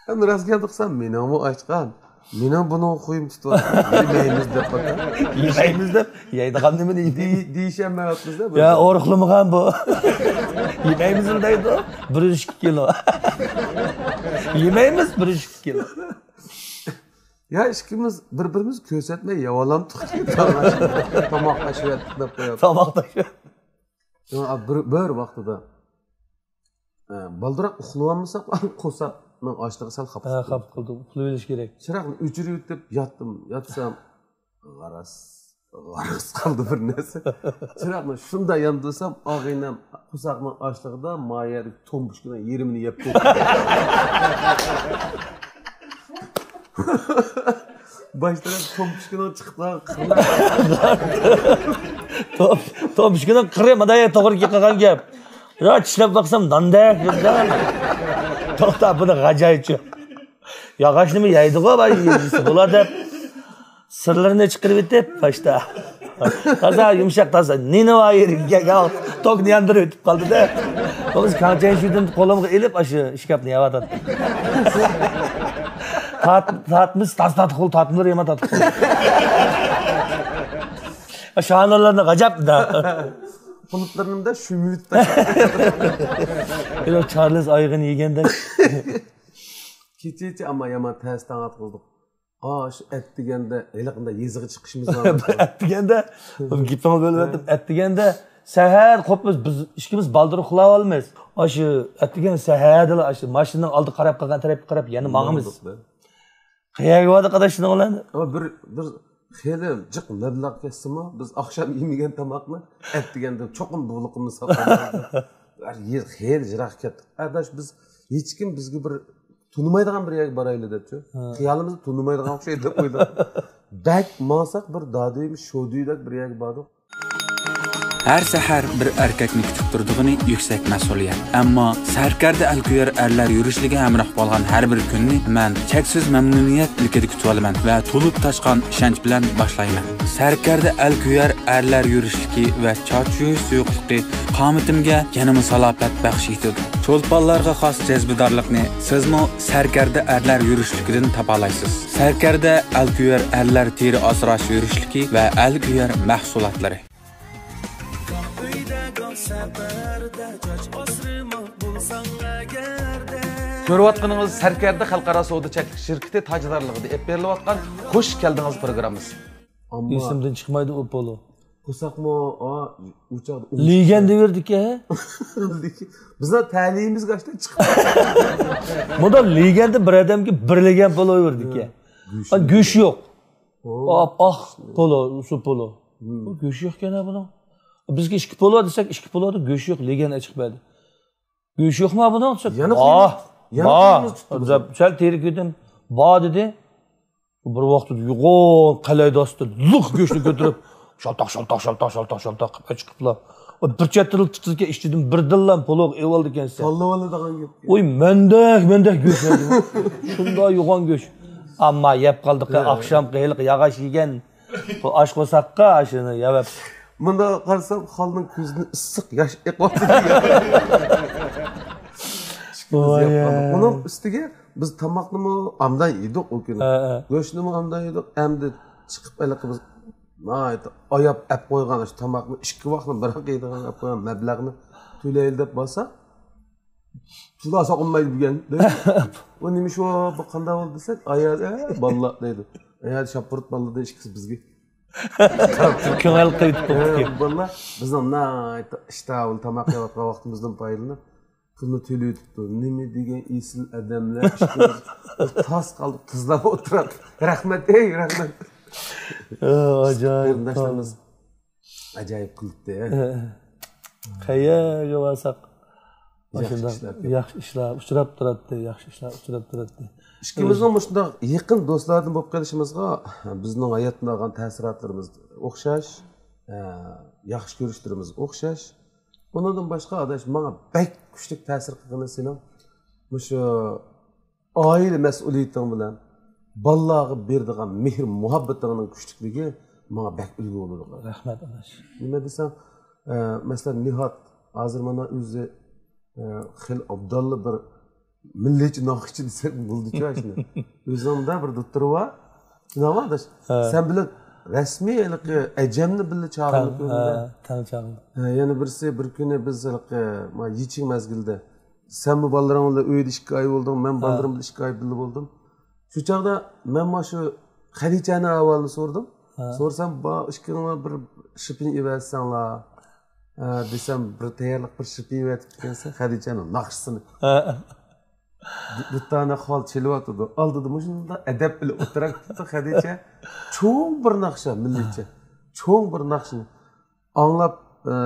ئەمدى راست گەپ قىلسام، مېنىڭمۇ ئاچقان. مېنىڭ بۇنىڭغا خۇيۇم تۇتۇۋاتىدۇ. يېمەيمىز دەپ باقا. يېمەيمىز دەپ، يەيدىغان نېمىنى يېمەيمىز. دېيىشەلمەيۋاتىمىز-دە بۇ يا، يەردە. ئورۇقلىمىغان بۇ. يېمەيمىزلا دەيدۇ. بىر يۈز ئىككى كىلو. يېمەيمىز، بىر يۈز ئىككى كىلو. يا ئىككىمىز بىر-بىرىمىز كۆرسەتمەي يەۋالامتۇق. تاماق ئاشۇۋەتتۇق دەپ قويۇپ. تاماق ئاشۇۋەت. بىر، بىر ۋاقتىدا ئە، بالدۇراق ئۇخلىۋالمىساق، قورساقنىڭ ئاچلىقى سەل خاپا ھە، قىلىدۇ. خاپا قىلىدۇ. ئۇخلىۋېلىش كېرەك. چىراغنى ئۆچۈرۈۋېتىپ ياتتىم. ياتسام، غاراس، غاراس قالدى بىر نەرسە. چىراغنى شۇنداق ياندۇرسام، ئاغىنەم قورساقنىڭ ئاچلىقىدا ما يەردىكى تومپۇچكىنىڭ يېرىمىنى يەپ قويدى. باش تەرەپ تومپۇچكىنىڭ چىقىپ قالغان قىرى. توم-، تومپۇچكىنىڭ قىرى مانا توغرا قىلغان گەپ. يا، چىشلەپ باقسام ناندەك. توختا، بۇنى غاجايچۇ. ياغاچنىمۇ يەيدىغۇ، باي، يېسە بولا دەپ. سىرلىرىنى چىقىرىپ ئېتىپ، باشتا. تازا يۇمشاق، تازا. نېنى بار يېرىگە، توكنى ياندۇرۇپ ئېتىپ قالدى-دە. بولمىسا كاڭچەنشۈدىن قولۇمغا ئېلىپ، ئاشۇ ئىشكاپنى يەۋاتاتتىم. تارت-، تارتمىسا تاز تارتقۇل، تارتمىلىرى يامان تارتقۇل. شانىلارنى غاجاپ دا. قۇلۇپلىرىنى دا شۈمۈۋېتىپ تاشلىدى. چارلىز ئايىغىنى يېگەندەك. كېچىچە ئەمما يامان تەس تاڭ ئاتقۇزدۇق. ئا، شۇ ئەتىگەندە ھېلىقىنداق يېزىغا چىقىشىمىز لازىم. ئەتىگەندە، گېپىڭنى بۆلۈۋەتتىم. ئەتىگەندە سەھەر قوپمىز، بىز ئىككىمىز بالدۇر ئۇخلاۋالىمىز. ئاشۇ ئەتىگەن سەھەردىلا ئاشۇ ماشىنىنىڭ ئالدىغا قاراپ قالغان تەرەپكە قاراپ يەنە ماڭىمىز. ماڭدۇق بىز. قەيەرگە باردۇق ئاداش شۇنىڭ بىلەن؟ ئۇ بىر، بىر خېلى جىق مەبلەغ كەتسىمۇ، بىز ئاخشام يېمىگەن تاماقنى ئەتىگەندە چوقۇم بۇلىقىمىز ساقلاپ. خېلى يىراق كەتتۇق. ئاداش، بىز ھېچكىم بىزگە بىر تونۇمايدىغان بىر يەرگە بارايلى دەپچۇ. ھە. خىيالىمىزدا تونۇمايدىغان ئوخشايدۇ دەپ ئويلىدۇق. بەك ماڭساق بىر دادۈيمۇ شودۈيدەك بىر يەرگە باردۇق. ھەر سەھەر بىر ئەركەكنى كۈتۈپ تۇرىدىغىنى يۈكسەك مەسئۇلىيەت. ئەمما سەركەردە ئەلكۆيەر ئەرلەر يۈرۈشلۈكى ھەمراھ بولغان ھەر بىر كۈننى مەن چەكسىز مەمنۇنىيەت ئىلكىدە كۈتۈۋالىمەن ۋە تولۇپ تاشقان ئىشەنچ بىلەن باشلايمەن. سەركەردە ئەلكۆيەر ئەرلەر يۈرۈشلۈكى ۋە چاچ يۇيۇش سۇيۇقلۇقى قامىتىمگە يەنىمۇ سالاپەت بەخش ئېتىدۇ. چولپانلارغا خاس جەزبىدارلىقنى سىزمۇ سەركەردە ئەرلەر يۈرۈشلۈكىدىن تاپالايسىز. سەركەردە ئەلكۆيەر ئەرلەر تېرە ئاسراش يۈرۈشلۈكى ۋە ئەلكۆيەر مەھسۇلاتلىرى. كۆرۈۋاتقىنىڭىز سەركەردە خەلقئارا سودا چەكلىك شىركىتى تاجدارلىقىدا ئېلىپ بېرىلىۋاتقان خوش كەلدىڭىز پروگراممىسى. ئەمما ئېسىمدىن چىقمايدۇ ئۇ پولۇ. قورساقمۇ، ئا، ئۇ چاغدا ئۇن لېگەن دېيىۋېرىدىكەن. بىزنىڭ تەلىيىمىزگە ئاشتىن چىقىپ. مۇنداق لېگەندە بىر ئادەمگە بىر لېگەن پولۇ بېرىدىكەن. گۆشى، گۆشى يوق. ئوۋ. ئاق، ئاق پولۇ، شۇ پولۇ. بۇ گۆشى يوقكەن ھە بۇنىڭ. بىزگە ئىككى پولۇ دېسەك، ئىككى پولۇدا گۆشى يوق، لېگەن ئېچىق بەردى. گۆشى يوقما بۇنىڭ دېسەك، يەنە بار، يەنە بار. قولىمىز تۇتتى بىزنى. سەل تېرىكىدىم، بار دېدى. بىر ۋاقىتتا يوغان قەلەيدە ئاستىدا لىق گۆشنى كۆتۈرۈپ، شالتاق، شالتاق، شالتاق، شالتاق، شالتاق قىلىپ چىقىپلا. بىر چەتتىلا تۇتىدىكەن، ئىچىدىن بىردىنلا پولۇق ئېۋالىدىكەنسەن. تاللىۋالىدىغان گەپ. ئوي، مەندەك، مەندەك گۆش. شۇنداق يوغان گۆش. ئەمما يەپ قالدۇق، ھە. ئاخشامقى ھېلىقى ياغاچ يېگەن بۇ ئاش قورساققا ئاشۇنى يەۋەپ. مۇنداق قارىسام، خالنىڭ كۆزىدىن ئىسسىق ياش ئېقىۋاتىدۇ. ۋاي. ئۇنىڭ ئۈستىگە بىز تاماقنىمۇ ئامدان يېدۇق ئۇ كۈنى. ھە، ھە. گۆشنىمۇ ئامدان يېدۇق. ئەمدى چىقىپ ھېلىقى بىز ناھايىتى ئاياپ ئەپ قويغان ئاشۇ تاماقنى ئىككى ۋاقنى بىراق يەيدىغان ئەپ قويغان مەبلەغنى تۆلەيلى دەپ بارساق، پۇللار ساقلىمايدۇ بۈگۈن دەيدۇ. ئۇ نېمە ئىش بۇ، بۇ قانداق بولدى دېسەك، ئايال، ئە، بالىلار دەيدۇ. ئايال شاپپۇرۇت بالىلاردىن ئىككىسى بىزگە. كۆڭۈل قىلىپ ئە، بوپتۇ. بالىلار بىزنىڭ ناھايىتى ئىشتىھالىق تاماق يەۋاتقان ۋاقتىمىزدىن پايدىلىنىپ، پۇلنى تۆلىۋېتىپتۇ. نېمە دېگەن ئېسىل ئادەملەر، ئىككىمىز تاس قالدۇق، تىزلاپ ئولتۇراتتۇق. رەھمەت، ئەي، رەھمەت. ئە، ئاجايىپ. قېرىنداشلىرىمىز ئاجايىپ قىلىپتۇ، ھە. ھە. قەيەرگە بارساق، ياخشى ئاشۇنداق ئىشلار كۆپ. ياخشى ئىشلار ئۇچراپ تۇراتتى، ياخشى ئىشلار ئۇچراپ تۇراتتى. ئىككىمىزنىڭ مۇشۇنداق يېقىن دوستلاردىن بولۇپ قېلىشىمىزغا بىزنىڭ ھاياتتىن ئالغان تەسىراتلىرىمىز ئوخشاش، ئە، ياخشى كۆرۈشلىرىمىز ئوخشاش. ئۇنىڭدىن باشقا، ئاداش، ماڭا بەك كۈچلۈك تەسىر قىلغىنى سېنىڭ مۇشۇ ئائىلە مەسئۇلىيىتىڭ بىلەن بالىلارغا بېرىدىغان مېھىر مۇھەببىتىڭنىڭ كۈچلۈكلۈكى ماڭا بەك ئۈلگە بولىدۇ. رەھمەت ئاداش. نېمە دېسەڭ، ئە، مەسىلەن، نىھاد ھازىر مانا ئۆزى، ئە، خېلى ئوبدانلا بىر مىللىيچە ناخشىچى دېسەك بولىدىچۇ شۇنى. ئۆزۈڭدە بىر دوتتۇرا بار. شۇنداقمۇ ئاداش؟ ھە. سەن بىلەن رەسمىي ھېلىقى ئەجەمنى بىللە چاغىرىپ كۆرۈڭدە. ھە، تەڭ چاغىرىپ. ھە، يەنە بىرسى بىر كۈنى بىز ھېلىقى ما يېچىن مەزگىلدە سەنمۇ بالىلىرىڭ بىلەن ئۆيدە ئىككى ئاي بولدۇڭ، مەن ھە. بالىلىرىم بىلەن ئىككى ئاي بىللە بولدۇم. شۇ چاغدا مەن مانا شۇ خەدىچەنىڭ ئەھۋالىنى سورىدىم. ھە. سورىسام، با، ئىككىڭلار بىر شىپىن ئېۋەتسەڭلار، ھە، دېسەم، بىر تەييارلىق بىر شىپىن ئېۋەتىپتىكەنسەن، خەدىچەنىڭ ناخشىسىنى. ھە. دۇ-، دۇتانە خال چېلىۋاتىدۇ. ئالدىدا مۇشۇنداق ئەدەپ بىلەن ئولتۇراپ كېتىپتۇ خەدىچە. چوڭ بىر ناخشا، مىللىيچە. چوڭ بىر ناخشىنى ئاڭلاپ، ئە،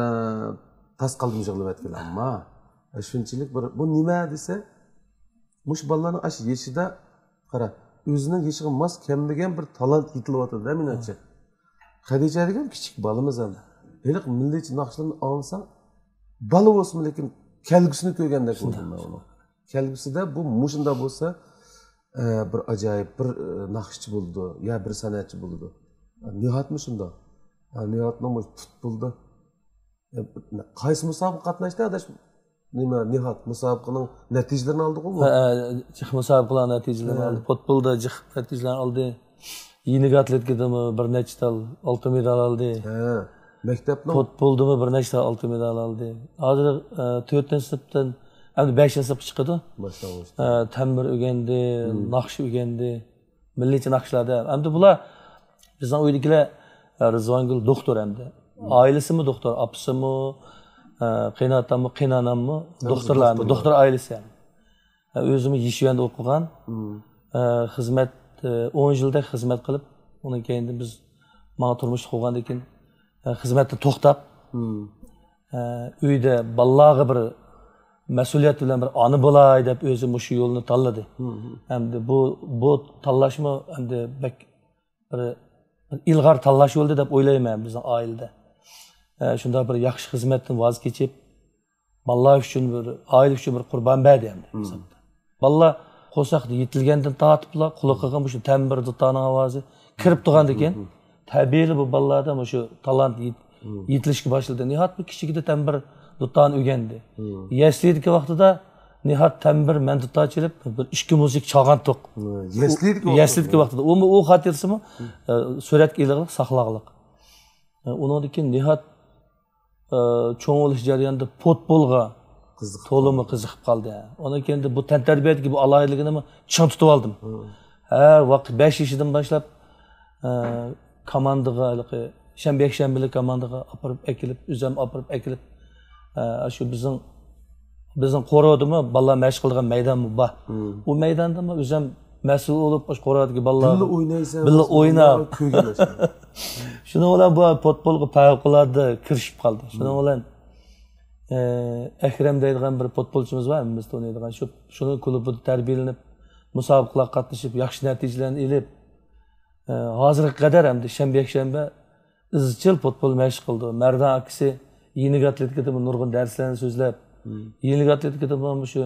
تاس قالدىم يىغلىۋەتكىلى. ئەمما، ئە، شۇنچىلىك بىر، بۇ نېمە دېسە، مۇشۇ بالىلارنىڭ ئاشۇ يېشىدا، قارا، ئۆزىنىڭ يېشىغا ماس كەلمىگەن بىر تالانت يېتىلىۋاتىدۇ-دە، مېنىڭچە. خەدىچە دېگەن كىچىك بالىمىز ھەم. ھېلىقى مىللىيچە ناخشىلارنى ئاڭلىساڭ، بالا بولسىمۇ، لېكىن كەلگۈسىنى كۆرگەندەك بولدۇم مەن ئۇنىڭ. كەلگۈسىدە بۇ مۇشۇنداق بولسا، ئە، بىر ئاجايىپ بىر، ئە، ناخشىچى بولىدۇ، يا بىر سەنئەتچى بولىدۇ. نىھادمۇ شۇنداق. نىھادنىڭ مۇشۇ پۇتبولدا، ئە، قايسى مۇسابىقىگە قاتناشتى، ئاداش؟ نېمە، نىھاد مۇسابىقىنىڭ نەتىجىلىرىنى ئالدىغۇ؟ ھە، ھە، جىق مۇسابىقىلەرنىڭ نەتىجىلىرىنى ھە. ئالدى. پۇتبولدا جىق نەتىجىلەرنى ئالدى. يېنىك ئاتلېتىكىدىمۇ بىر نەچچە تال ئالتۇن مېدال ئالدى. ھە، مەكتەپنىڭ پۇتبولدىمۇ بىر نەچچە تال ئالتۇن مېدال ئالدى. ھازىر، ئە، تۆتىنچى سىنىپتىن، ئەمدى بەشىنچى سىنىپقا چىقىدۇ. باشلانغۇچ. ئە، تەمبۇر ئۆگەندى، مم. ناخشا ئۆگەندى. مىللىيچە ناخشىلاردا. ئەمدى بۇلار بىزنىڭ ئۆيدىكىلەر، ئە، رىزۋانگۈل دوختۇر ئەمدى. مم. ئائىلىسىمۇ دوختۇر، ئاپىسىمۇ، ئە، قېيىنئاتاممۇ، قېيىنئاناممۇ ھەممىسى دوختۇرلار ئەمدى، دوختۇرلار. دوختۇر ئائىلىسى ئەمدى. ئۆزىمۇ يىشىۋەندە ئوقۇغان. مم. ئە، خىزمەت، ئە، ئون يىلدەك خىزمەت قىلىپ، ئۇنىڭ كەينىدىن بىز ماڭا تۇرمۇشلۇق بولغاندىن كېيىن، ئە، خىزمەتتىن توختاپ، مم. ئە، ئۆيدە بالىلارغا بىر مەسئۇلىيەت بىلەن بىر ئانا بولاي دەپ ئۆزى مۇشۇ يولنى تاللىدى. مم. ئەمدى بۇ، بۇ تاللاشمۇ ئەمدى بەك بىر، بىر ئىلغار تاللاش بولدى دەپ ئويلايمەن بىزنىڭ ئائىلىدە. ئە، شۇنداق بىر ياخشى خىزمەتتىن ۋاز كېچىپ، بالىلار ئۈچۈن بىر، ئائىلە ئۈچۈن بىر قۇربان بەردى ئەمدى. مم. بالىلار قورساقتا يېتىلگەندىن تارتىپلا قۇلىقىغا مۇشۇ تەمبۇر، دۇتارنىڭ ئاۋازى كىرىپ تۇرغاندىكىن، مم. تەبىئىيلا بۇ بالىلاردا مۇشۇ تالانت يېت-، مم. يېتىلىشكە باشلىدى. نىھاد بۇ كىچىكىدە تەمبۇر، دۇتارنى ئۆگەندى. مم. يەسلىدىكى ۋاقتىدا نىھاد تەمبۇر، مەن دۇتار چېلىپ، بىر ئىككى مۇزىكا چالغانتۇق. مم. يەسلىدىكى ۋاقتىدا. يەسلىدىكى ۋاقتىدا. ئۇمۇ ئۇ خاتىرىسىمۇ، مم. ئە، سۈرەتكە ئېلىغلىق، ساقلاغلىق. ئە، ئۇنىڭدىن كېيىن نىھاد ئە، چوڭ بولۇش جەريانىدا پۇتبولغا قىزىقىپ تولىمۇ قالدى. قىزىقىپ قالدى. ئۇنىڭ كېيىن بۇ تەنتەربىيەدىكى بۇ ئالاھىدىلىكىنىمۇ چىڭ تۇتۇۋالدىم. مم. ھەر ۋاقىت بەش يېشىدىن باشلاپ، ئە، كوماندىغا، ھېلىقى شەنبە، يەكشەنبىلىك كوماندىغا ئاپىرىپ ئەكېلىپ، ئۆزۈم ئاپىرىپ ئەكېلىپ، ئە، شۇ بىزنىڭ، بىزنىڭ قورۇدىمۇ بالىلار مەشىق قىلىدىغان مەيدانمۇ بار. مم. ئۇ مەيداندىمۇ ئۆزۈم مەسئۇل بولۇپ، ئاشۇ قورۇدىكى بالىلار بىللە ئوينايسەن، بىللە ئويناپ. كۆرگەن ئاشۇ. شۇنىڭ بىلەن بۇ پۇتبولغا پەۋقۇلئاددە كىرىشىپ قالدى. شۇنىڭ بىلەن، ئە، ئەكرەم دەيدىغان بىر پۇتبولچىمىز بار، ھەممىمىز تونۇيدىغان. شۇ، شۇنىڭ كۇلۇبىدا تەربىيەلىنىپ، مۇسابىقىلەرگە قاتنىشىپ، ياخشى نەتىجىلەرنى ئېلىپ، ئە، ھازىرغا قەدەر ئەمدى شەنبە، يەكشەنبە ئىزچىل پۇتبول مەشىق قىلىدۇ. مەردان ئاكىسى يېنىك ئاتلېتىكىدىمۇ نۇرغۇن دەرسلەرنى سۆزلەپ، يېنىك ئاتلېتىكىدىمۇ مۇشۇ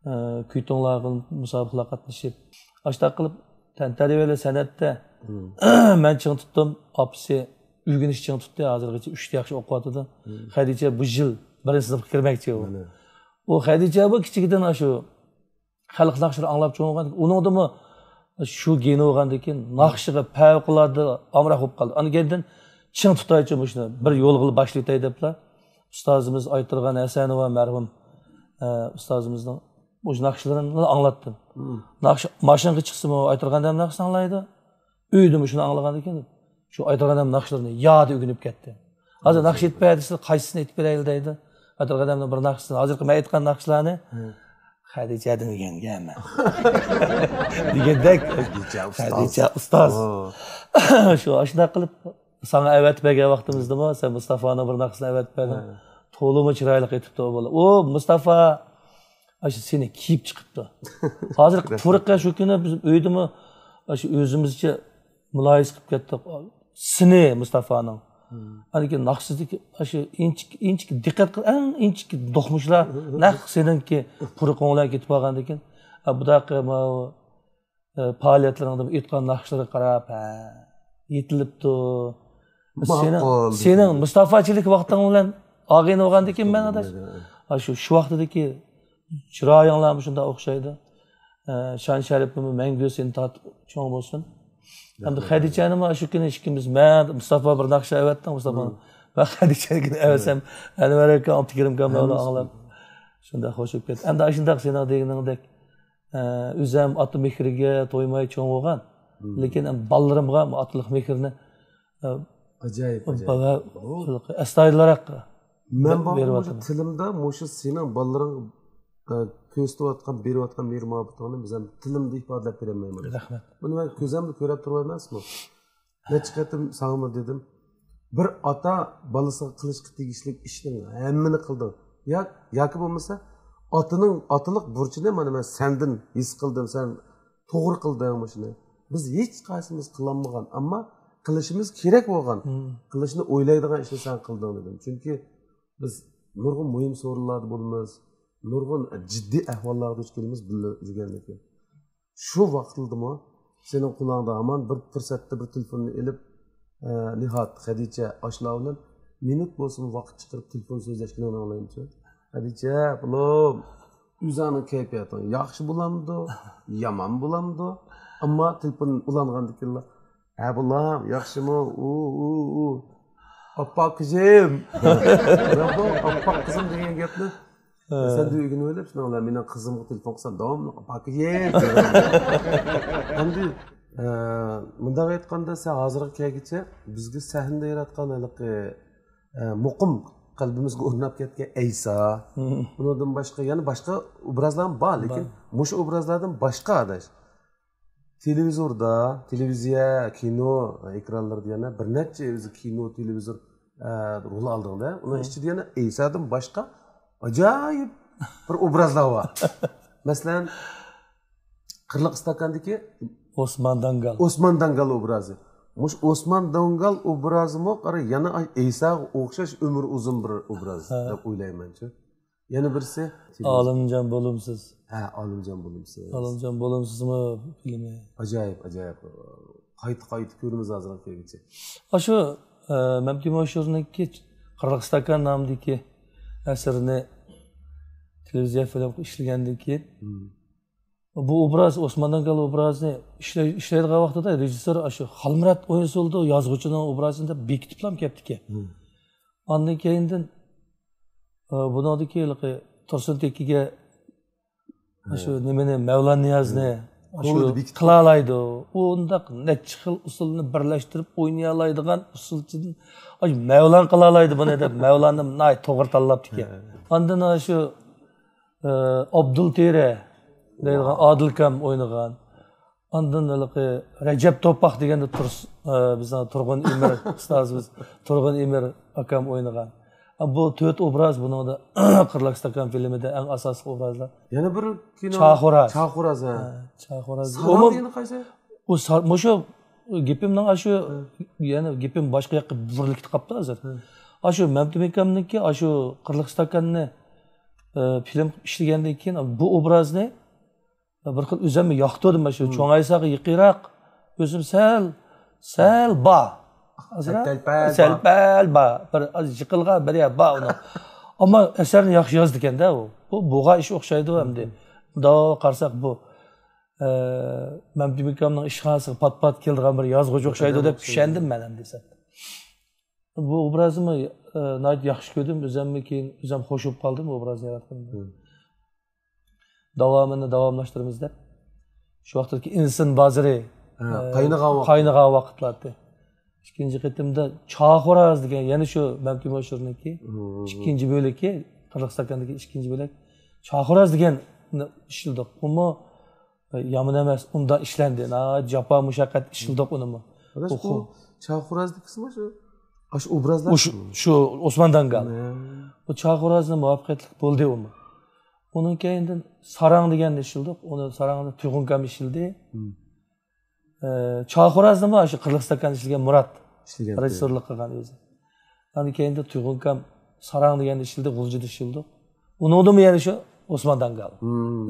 ئە، كۈيتۇڭلارغا، مۇسابىقىلەرگە قاتنىشىپ، ئاشۇنداق قىلىپ تەنتەربىيەلىك سەنئەتتە مەن چىڭ تۇتتۇم، ئاپىسى ئۆگىنىش چىڭ تۇتتى، ھازىرغىچە ئۈچتە ياخشى ئوقۇۋاتىدۇ. خەدىچە بۇ يىل بىرىنچى سىنىپقا كىرمەكچى ئۇ. ئۇ خەدىچە بۇ كىچىكىدىن ئاشۇ خەلق ناخشىلىرى ئاڭلاپ چوڭ بولغان، ئۇنىڭدىمۇ شۇ گېنى بولغاندىن كېيىن ناخشىغا پەۋقۇلئاددە ئامراق بولۇپ قالدى. ئاندىن كېيىندىن چىڭ تۇتايچۇ مۇشۇنى، بىر يولغا باشلىۋېتەي دەپلا ئۇستازىمىز ئايتۇرغان ھەسەنوۋا مەرھۇم، ئە، ئۇستازىمىزنىڭ مۇشۇ ناخشىلىرىنى ئاڭلاتتىم. ناخشا، ماشىنىغا چىقسىمۇ ئايتۇرغان ھەسەن ناخشىسىنى ئاڭلايدۇ. ئۆيدىمۇ شۇنى ئاڭلىغاندىن كېيىن شۇ ئايتۇرغان ھەسەن ناخشىلىرىنى ياد ئۆگىنىپ كەتتى. ھازىر ناخشا ئېيتىپ بەر دېسە، قايسىسىنى ئېيتىپ بېرەيلى دەيدۇ. ئايتۇرغان ھەسەننىڭ بىر ناخشىسىنى، ھازىرقى مەن ئېيتقان ناخشىلارنى خەدىچەدىن ئۆگەنگەنمەن. دېگەندەك. خەدىچە ئۇستاز. خەدىچە ئۇستاز. شۇ ئاشۇنداق قىلىپ ساڭا ئەۋەتىپ بەرگەن ۋاقتىمىزدىمۇ سەن مۇستافانىڭ بىر ناخشىسىنى ئەۋەتىپ بەردىڭ. تولىمۇ چىرايلىق ئېيتىپتۇ ئۇ بالا. ئۇ مۇستافا ئاشۇ سېنى كىيىپ چىقىپتۇ. ھازىرقى تۇرقى شۇ كۈنى بىز ئۆيدىمۇ ئاشۇ ئۆزىمىزچە مۇلاھىزە قىلىپ كەتتۇق. سىنى مۇستافانىڭ. ئاندىن كېيىن ناخشىدىكى شۇ ئىنچىكە، ئىنچىكە دىققەت قىل، ئەڭ ئىنچىكە دوقمۇشلار نەق سېنىڭكى پۇرىقىڭ بىلەن كېتىپ قالغاندىن كېيىن، بۇنداق ماۋۇ پائالىيەتلىرىڭدە ئېيتقان ناخشىلىرىغا قاراپ، ھە، يېتىلىپتۇ. سېنىڭ، سېنىڭ مۇستافاچىلىك ۋاقتىڭ بىلەن ئالغىنى بولغاندىكىن مەن ئاداش، ھە، شۇ، شۇ ۋاقتىدىكى چىرايىڭلارمۇ شۇنداق ئوخشايدۇ. ھە، شان شەرىپىمۇ مەڭگۈ سېنى تارتىپ چوڭ بولسۇن. ھەمدە خەدىچەنىمۇ شۇ كۈنى ئىككىمىز، مەن، مۇستافا بىر ناخشا ئەۋەتتىڭ، مۇستافا. مەن خەدىچەگە ئەۋەتسەم، ئەنۋەر ئاكا، ئابدۇكېرىم ئاكام بىلەن ئاڭلاپ شۇنداق خوش بولۇپ كەتتى. ئەمدى ئاشۇنداق سېنىڭ دېگىنىڭدەك ئە، ئۆزەم ئاتا مېھرىگە تويماي چوڭ بولغان. لېكىن ئەمدى بالىلىرىمغا ئاتىلىق مېھرىنى، ئە، ئاجايىپ، ئاجايىپ. بالا ئەستايىدىلراق مەن بېرىۋاتىمەن. تىلىمدا مۇشۇ سېنىڭ بالىلىرىڭغا، ئە، كۆرسىتىۋاتقان، بېرىۋاتقان مېھىر مۇھەببىتىڭنى بىز ھەم تىلىمدا ئىپادىلەپ بېرەلمەيمەن. رەھمەت. بۇنى مەن كۆزۈمدە كۆرۈپ تۇرۇۋاتىمەنمۇ؟ نەچچە قېتىم ساڭىمۇ دېدىم. بىر ئاتا بالىسىغا قىلىشقا تېگىشلىك ئىشنىڭ ھەممىنى قىلدىڭ. يا، ياكى بولمىسا ئاتىنىڭ ئاتىلىق بۇرچىنى مانا مەن سەندىن ھېس قىلدىم، سەن توغرا قىلدىڭ مۇشۇنى. بىز ھېچقايسىمىز قىلالمىغان، ئەمما قىلىشىمىز كېرەك بولغان، قىلىشنى ئويلايدىغان ئىشنى سەن قىلدىڭ دېدىم. چۈنكى بىز نۇرغۇن مۇھىم سورۇنلاردا بولىمىز، نۇرغۇن جىددىي ئەھۋاللارغا دۇچ كېلىمىز بىللە يۈرگەندىن كېيىن. شۇ ۋاقىتلىدىمۇ سېنىڭ قولۇڭدا ھامان بىر پۇرسەتتە بىر تېلېفوننى ئېلىپ، ئە، نىھات، خەدىچە، ئاشۇلار بىلەن مىنۇت بولسىمۇ ۋاقىت چىقىرىپ تېلېفون سۆزلەشكىنىڭنى ئاڭلايمىز. خەدىچە، بالام، ئۆزۈڭنىڭ كەيپىياتىڭ ياخشى بولامدۇ، يامان بولامدۇ؟ ئەمما تېلېفون ئۇلانغاندىن كېيىنلا، ھە، بالام، ياخشىمۇ؟ ئۇ، ئۇ، ئۇ. ئاپپاق قىزىم. مەن بۇ ئاپپاق قىزىم دېگەن گەپنى سەندىن ئۆگىنىۋېلىپ، شۇنىڭ بىلەن مېنىڭ قىزىمغا تېلېفون قىلسام، داۋاملىق ئاپپاق قىزىم. ئەمدى، ئە، مۇنداق ئېيتقاندا، سەن ھازىرغا كەلگۈچە بىزگە سەھنىدە ياراتقان ھېلىقى، ئە، مۇقىم قەلبىمىزگە ئورناپ كەتكەن ئەيسا، ئۇنىڭدىن باشقا، يەنە باشقا ئوبرازلار بار، لېكىن مۇشۇ ئوبرازلاردىن باشقا، ئاداش، تېلېۋىزوردا، تېلېۋىزىيە، كىنو ئېكرانلىرىدا يەنە بىر نەچچە ئۆزى كىنو، تېلېۋىزور، ئە، رول ئالدىڭدا، ئۇنىڭ ئىچىدە يەنە ئەيسادىن باشقا ئاجايىپ بىر ئوبرازلار بار. مەسىلەن، قىرلىق ئىستاكاندىكى ئوسمان داڭگال. ئوسمان داڭگال ئوبرازى. مۇشۇ ئوسمان داڭگال ئوبرازىمۇ، قارا، يەنە ئەيساغا ئوخشاش ئۆمرى ئۇزۇن بىر ئوبراز دەپ ئويلايمەنچۇ. يەنە بىرسى ئالىمجان بولۇمسىز. ھە، ئالىمجان بولۇمسىز. ئالىمجان بولۇمسىزمۇ فىلىمى؟ ئاجايىپ، ئاجايىپ. قايتا، قايتا كۆرىمىز ھازىرغا كەلگۈچە. ئاشۇ، ئە، مەمتىمىن ھوشۇرنىڭكى قىرىق ئىستاكان نامىدىكى ئەسىرىنى تېلېۋىزىيە فىلىمغا ئىشلىگەندىن كېيىن، بۇ ئوبراز، ئوسمان داڭگال ئوبرازىنى ئىشلەي-، ئىشلەيدىغان ۋاقتىدا رېژىسسور ئاشۇ خالمۇرات ئوينىسا بولىدۇ، يازغۇچىنىڭ ئوبرازىنى دەپ بېكىتىپلا كەپتىكەن. ئاندىن كېيىندىن، ئە، بۇنىڭدىكى ھېلىقى تۇرسۇن تېكىگە شۇ نېمىنى، مەۋلان نىيازنى شۇ قىلالايدۇ. ئۇنداق نەچچە خىل ئۇسۇلنى بىرلەشتۈرۈپ ئوينىيالايدىغان ئۇسسۇلچىدىن، ئاي، مەۋلان قىلالايدۇ بۇنى دەپ، مەۋلاننى ناھايىتى توغرا تاللاپتىكەن. ئاندىن شۇ، ئە، ئابدۇل تېرە دەيدىغان ئادىل ئاكام ئوينىغان. ئاندىن ھېلىقى رەجەپ توپاق دېگەندە تۇرس-، ئە، بىزنىڭ تۇرغۇن ئىمىر ئۇستازىمىز تۇرغۇن ئىمىر ئاكام ئوينىغان. ئە، بۇ تۆت ئوبراز بۇنىڭدا قىرلىق ئىستاكان فىلىمىدا ئەڭ ئاساسلىق ئوبرازلار. يەنە بىر كىنو. چاخوراز. چاخوراز، ھە. ھە، چاخوراز. ساراڭ دېگىنى قايسى؟ ئۇ سا-، مۇشۇ گېپىمنىڭ ئاشۇ، يەنە گېپىم باشقا ياققا بۇرۇلۇپ كېتىپ قاپتۇ ھازىر. ئاشۇ مەمتىمىن ئاكامنىڭكى ئاشۇ قىرلىق ئىستاكاننى، ئە، فىلىم ئىشلىگەندىن كېيىن بۇ ئوبرازنى بىر خىل ئۆزۈممۇ ياقتۇردۇم، مانا شۇ چوڭ ئەيساغا يېقىنراق ئۆزۈم سەل، سەل بار. ئازراق. سەل پەل بار. سەل پەل بار. بىر ئاز يىقىلغان بىر يەر بار ئۇنىڭ. ئەمما ئەسەرنى ياخشى يازدىكەن-دە ئۇ. بۇ بولغان ئىش ئوخشايدۇ ئەمدى. مۇنداق قارىساق بۇ، ئە، مەمتىمىن ئاكامنىڭ ئىشخانىسىغا پات-پات كېلىدىغان بىر يازغۇچى ئوخشايدۇ دەپ چۈشەندىم مەن ئەمدى سەل. بۇ ئوبرازنى، ئە، ناھايىتى ياخشى كۆردۈم. ئۆزۈممۇ كېيىن ئۆزۈم خوش بولۇپ قالدىم بۇ ئوبرازنى ياراتقىنىمدا. داۋامىنى داۋاملاشتۇرىمىز دەپ، شۇ ۋاقىتتىكى ئىنسىن بازىرى، ھە، ئە، قاينىغان ۋاقىت. قاينىغان ۋاقىتلار ئىدى. ئىككىنچى قېتىمدا چاخوراز دېگەن، يەنە شۇ مەمتىمىن ھوشۇرنىڭكى ئىككىنچى بۆلىكى، قىرىق ئىستاكاندىكى ئىككىنچى بۆلەك. چاخوراز دېگەننى ئىشلىدۇق. ئۇمۇ، ئە، يامان ئەمەس، ئۇنداق ئىشلەندى. ناھايىتى جاپا مۇشەققەت ئىشلىدۇق ئۇنىمۇ. ئاداش، بۇ چاخورازدىكىسىمۇ شۇ، ئاشۇ ئوبرازلار؟ ئۇ شۇ، شۇ ئوسمان داڭگال. ھە. بۇ چاخورازنى مۇۋەپپەقىيەتلىك بولدى ئۇمۇ. ئۇنىڭ كەينىدىن ساراڭ دېگەننى ئىشلىدۇق. ئۇنى ساراڭنى تۇيغۇن ئاكام ئىشلىدى. ئە، چاخورازنىمۇ ئاشۇ قىرلىق ئىستاكان ئىشلىگەن مۇرات ئىشلىگەن، رېژىسسورلۇق قىلغان ئۆزى. ئاندىن كېيىن تۇيغۇن ئاكام ساراڭ دېگەندە ئىشلىدى، غۇلجىدا ئىشلىدۇق. ئۇنىڭدىمۇ يەنە شۇ ئوسمان داڭگال.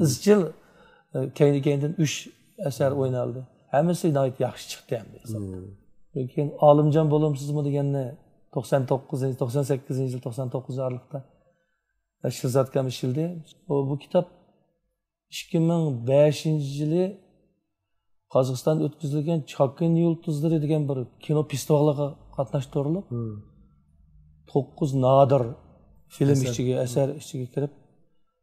ئىزچىل، ئە، كەينى-كەينىدىن ئۈچ ئەسەر ئوينالدى. ھەممىسى ناھايىتى ياخشى چىقتى ئەمدى. كېيىن ئالىمجان بولۇمسىزمۇ دېگەننى توقسان توققۇزىنچى، توقسان سەككىزىنچى يىل، توقسان توققۇزىنچى ئارىلىقتا شىرزات ئاكام ئىشلىدى. ئۇ، بۇ كىتاب ئىككى مىڭ بەشىنچى يىلى قازاقىستاندا ئۆتكۈزۈلگەن چاكىن يۇلتۇزلىرى دېگەن بىر كىنو فېستىۋالىغا قاتناشتۇرۇلۇپ، توققۇز نادىر فىلىم ئىچىگە، ئەسەر ئىچىگە كىرىپ،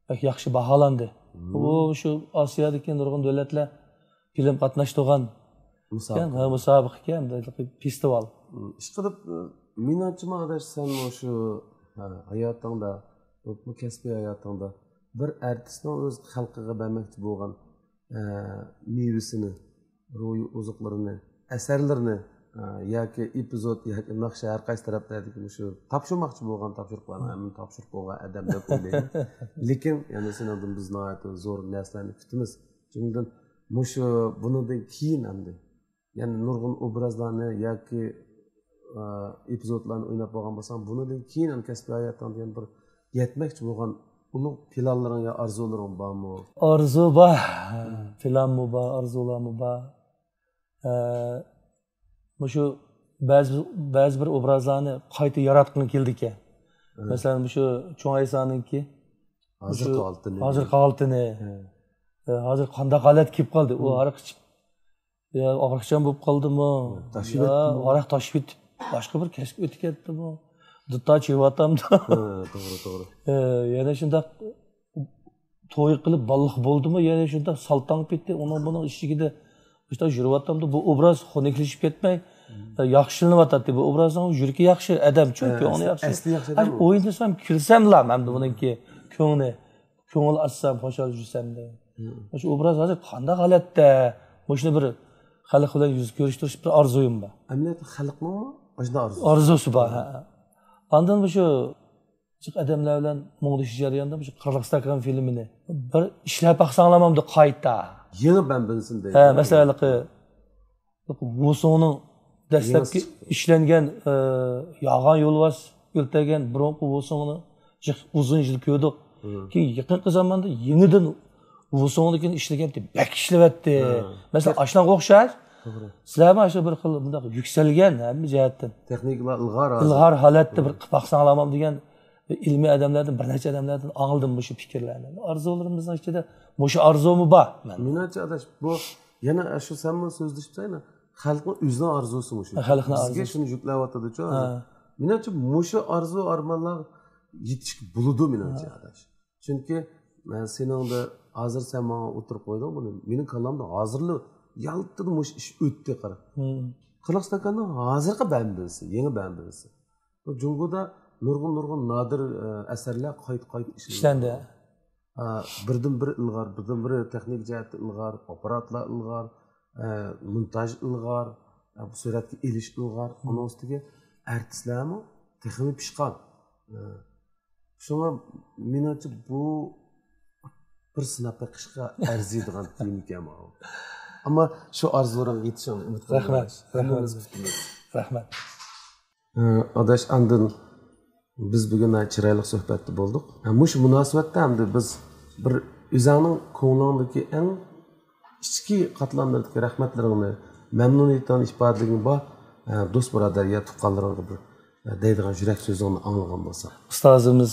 بەك ياخشى باھالاندى. ئۇ شۇ ئاسىيادىكى نۇرغۇن دۆلەتلەر فىلىم قاتناشتۇرغان مۇسابىقە. ھە، مۇسابىقە ئىكەن، فېستىۋال. ئىشقىلىپ، مېنىڭچىمۇ ئاداش، سەن مۇشۇ، ھە، ھاياتىڭدا، بۇ كەسپىي ھاياتىڭدا بىر ئارتىسنىڭ ئۆز خەلقىگە بەرمەكچى بولغان، ئە، مېۋىسىنى، روھىي ئوزۇقلىرىنى، ئەسەرلىرىنى، ئە، ياكى ئېپىزود، ياكى ناخشا، ھەر قايسى تەرەپلەردىكى مۇشۇ تاپشۇرماقچى بولغان تاپشۇرۇقلارنى ھەممىنى تاپشۇرۇپ بولغان ئادەم دەپ ئويلايمەن. لېكىن يەنە سېنىڭدىن بىز ناھايىتى زور نەرسىلەرنى كۈتىمىز. جۈملىدىن مۇشۇ، بۇنىڭدىن كېيىن ئەمدى يەنە نۇرغۇن ئوبرازلارنى ياكى، ئە، ئېپىزودلارنى ئويناپ بولغان بولساڭ، بۇنىڭدىن كېيىن ھەم كەسپىي ھاياتىڭدا يەنە بىر يەتمەكچى بولغان ئۇلۇغ پىلانلىرىڭ يا ئارزۇلىرىڭ بارمۇ؟ ئارزۇ بار، پىلانمۇ بار، ئارزۇلارمۇ بار. ئە، مۇشۇ بەزى، بەزى بىر ئوبرازلارنى قايتا ياراتقۇم كېلىدىكەن. مەسىلەن، مۇشۇ چوڭ ئەيسانىڭكى ھازىرقى ھالىتىنى. ھازىرقى ھالىتىنى. ئە، ھازىر قانداق ھالەت كېلىپ قالدى؟ ئۇ ھاراق ئىچىپ، يا ئاغرىقچان بولۇپ قالدىمۇ؟ تاشىۋەتتىمۇ؟ يا ھاراق تاشىۋېتىپ، باشقا بىر كەسىپكە ئۆتۈپ كەتتىمۇ؟ دۇتار چېۋىۋاتامدۇ؟ ھە، توغرا، توغرا. ئە، يەنە شۇنداق توي قىلىپ بالىلىق بولدىمۇ؟ يەنە شۇنداق سالتاڭ پېتى، ئۇنىڭ بۇنىڭ ئىشىكىدە مۇشۇنداق يۈرۈۋاتامدۇ؟ بۇ ئوبراز خۇنۈكلىشىپ كەتمەي، ئە، ياخشىلىنىۋاتاتتى. بۇ ئوبرازنىڭ يۈرىكى ياخشى ئادەم، چۈنكى ھە، كۆڭلى ئەسلى، ياخشى. ئەسلى ياخشى ئادەم ئۇ. ئوينىسام، كۈلسەملا مەن بۇنىڭكى كۆڭلى. كۆڭۈل ئاچسام، خۇشال يۈرسەم دەيمەن. مۇشۇ ئوبراز ھازىر قانداق ھالەتتە؟ مۇشۇنى بىر خەلق بىلەن يۈز كۆرۈشتۈرۈش بىر ئارزۇيۇم بار. ئەمەلىيەتتە خەلقنىڭمۇ ئاشۇنداق ئارزۇسى؟ ئارزۇسى بار، ھە. ئاندىن مۇشۇ جىق ئادەملەر بىلەن مۇڭدىشىش جەريانىدا مۇشۇ قىرىق ستاكان فىلىمىنى بىر ئىشلەپ باقساڭلارمامدۇ قايتا؟ يېڭى بەنبىنسىن دەيدۇ. ھە، مەسىلەن، ھېلىقى ۋۇسۇڭنىڭ دەسلەپكى يېڭى ئىشلەنگەن، ئە، ياغان يولۋاس ئۆلتۈرگەن بۇرۇنقى ۋۇسۇڭنى جىق ئۇزۇن يىل كۆردۇق. كېيىن يېقىنقى زاماندا يېڭىدىن ۋۇسۇڭدىكىنى ئىشلىگەنتى، بەك ئىشلىۋەتتى. مەسىلەن، ئاشۇنىڭغا ئوخشاش. توغرا. سىلەرمۇ شۇ بىر خىل بۇنداق يۈكسەلگەن ھەممە جەھەتتىن. تېخنىكىلار ئىلغار ھازىر. ئىلغار ھالەتتە بىر قىلىپ باقساڭلارمۇ دېگەن ئىلمىي ئادەملەردىن، بىر نەچچە ئادەملەردىن ئاڭلىدىم مۇشۇ پىكىرلەرنى. ئارزۇلىرىمىزنىڭ ئىچىدە مۇشۇ ئارزۇمۇ بار مەن. مېنىڭچە ئاداش، بۇ يەنە شۇ سەنمۇ سۆزلىشىپسەن، خەلقنىڭ ئۆزىنىڭ ئارزۇسى مۇشۇ. خەلقنىڭ ئارزۇسى. بىزگە شۇنى يۈكلەۋاتىدۇچۇ. ھە. مېنىڭچە مۇشۇ ئارزۇ ئارمانلارغا يېتىشكە بولىدۇ مېنىڭچە ئاداش. چۈنكى، ئە، سېنىڭدە ھازىر سەن ماڭا ئوتتۇرىغا قويدۇڭ بۇنى. مېنىڭ كاللامدا ھازىرلا يالتىدا مۇشۇ ئىش ئۆتتى، قارا. قىرىق ستاكاننىڭ ھازىرقى بەنبىسى، يېڭى بەنبىسى. بۇ جۇڭگودا نۇرغۇن، نۇرغۇن نادىر، ئە، ئەسەرلەر قايتا، قايتا ئىشلىنىدۇ. ئىشلەندى. ئە، بىردىنبىر ئىلغار، بىردىنبىر تېخنىك جەھەتتە ئىلغار، ئاپپاراتلار ئىلغار، ئە، مونتاژ ئىلغار، ئە، بۇ سۈرەتكە ئېلىش ئىلغار، ئۇنىڭ ئۈستىگە ئارتىسلارمۇ تېخىمۇ پىشقان. ئە، شۇڭا مېنىڭچە بۇ بىر سىناپ بېقىشقا ئەرزىيدىغان تېمىكەن بۇ. ئەمما شۇ ئارزۇلىرىڭغا يېتىشىڭنى ئۈمىد قىلىمەن. رەھمەت. ھەممىمىز كۈتىمىز. رەھمەت. ئە، ئاداش، ئاندىن بىز بۈگۈن ناھايىتى چىرايلىق سۆھبەتتە بولدۇق. ئە، مۇشۇ مۇناسىۋەتتە ئەمدى بىز بىر ئۆزۈڭنىڭ كۆڭلۈڭدىكى ئەڭ ئىچكى قاتلاملىرىدىكى رەھمەتلىرىڭنى، مەمنۇنىيىتىڭنى ئىپادىلىگىن بار، ئە، دوست بۇرادەر يا تۇغقانلىرىڭغا بىر، ئە، دەيدىغان يۈرەك سۆزۈڭنى ئاڭلىغان بولساق. ئۇستازىمىز،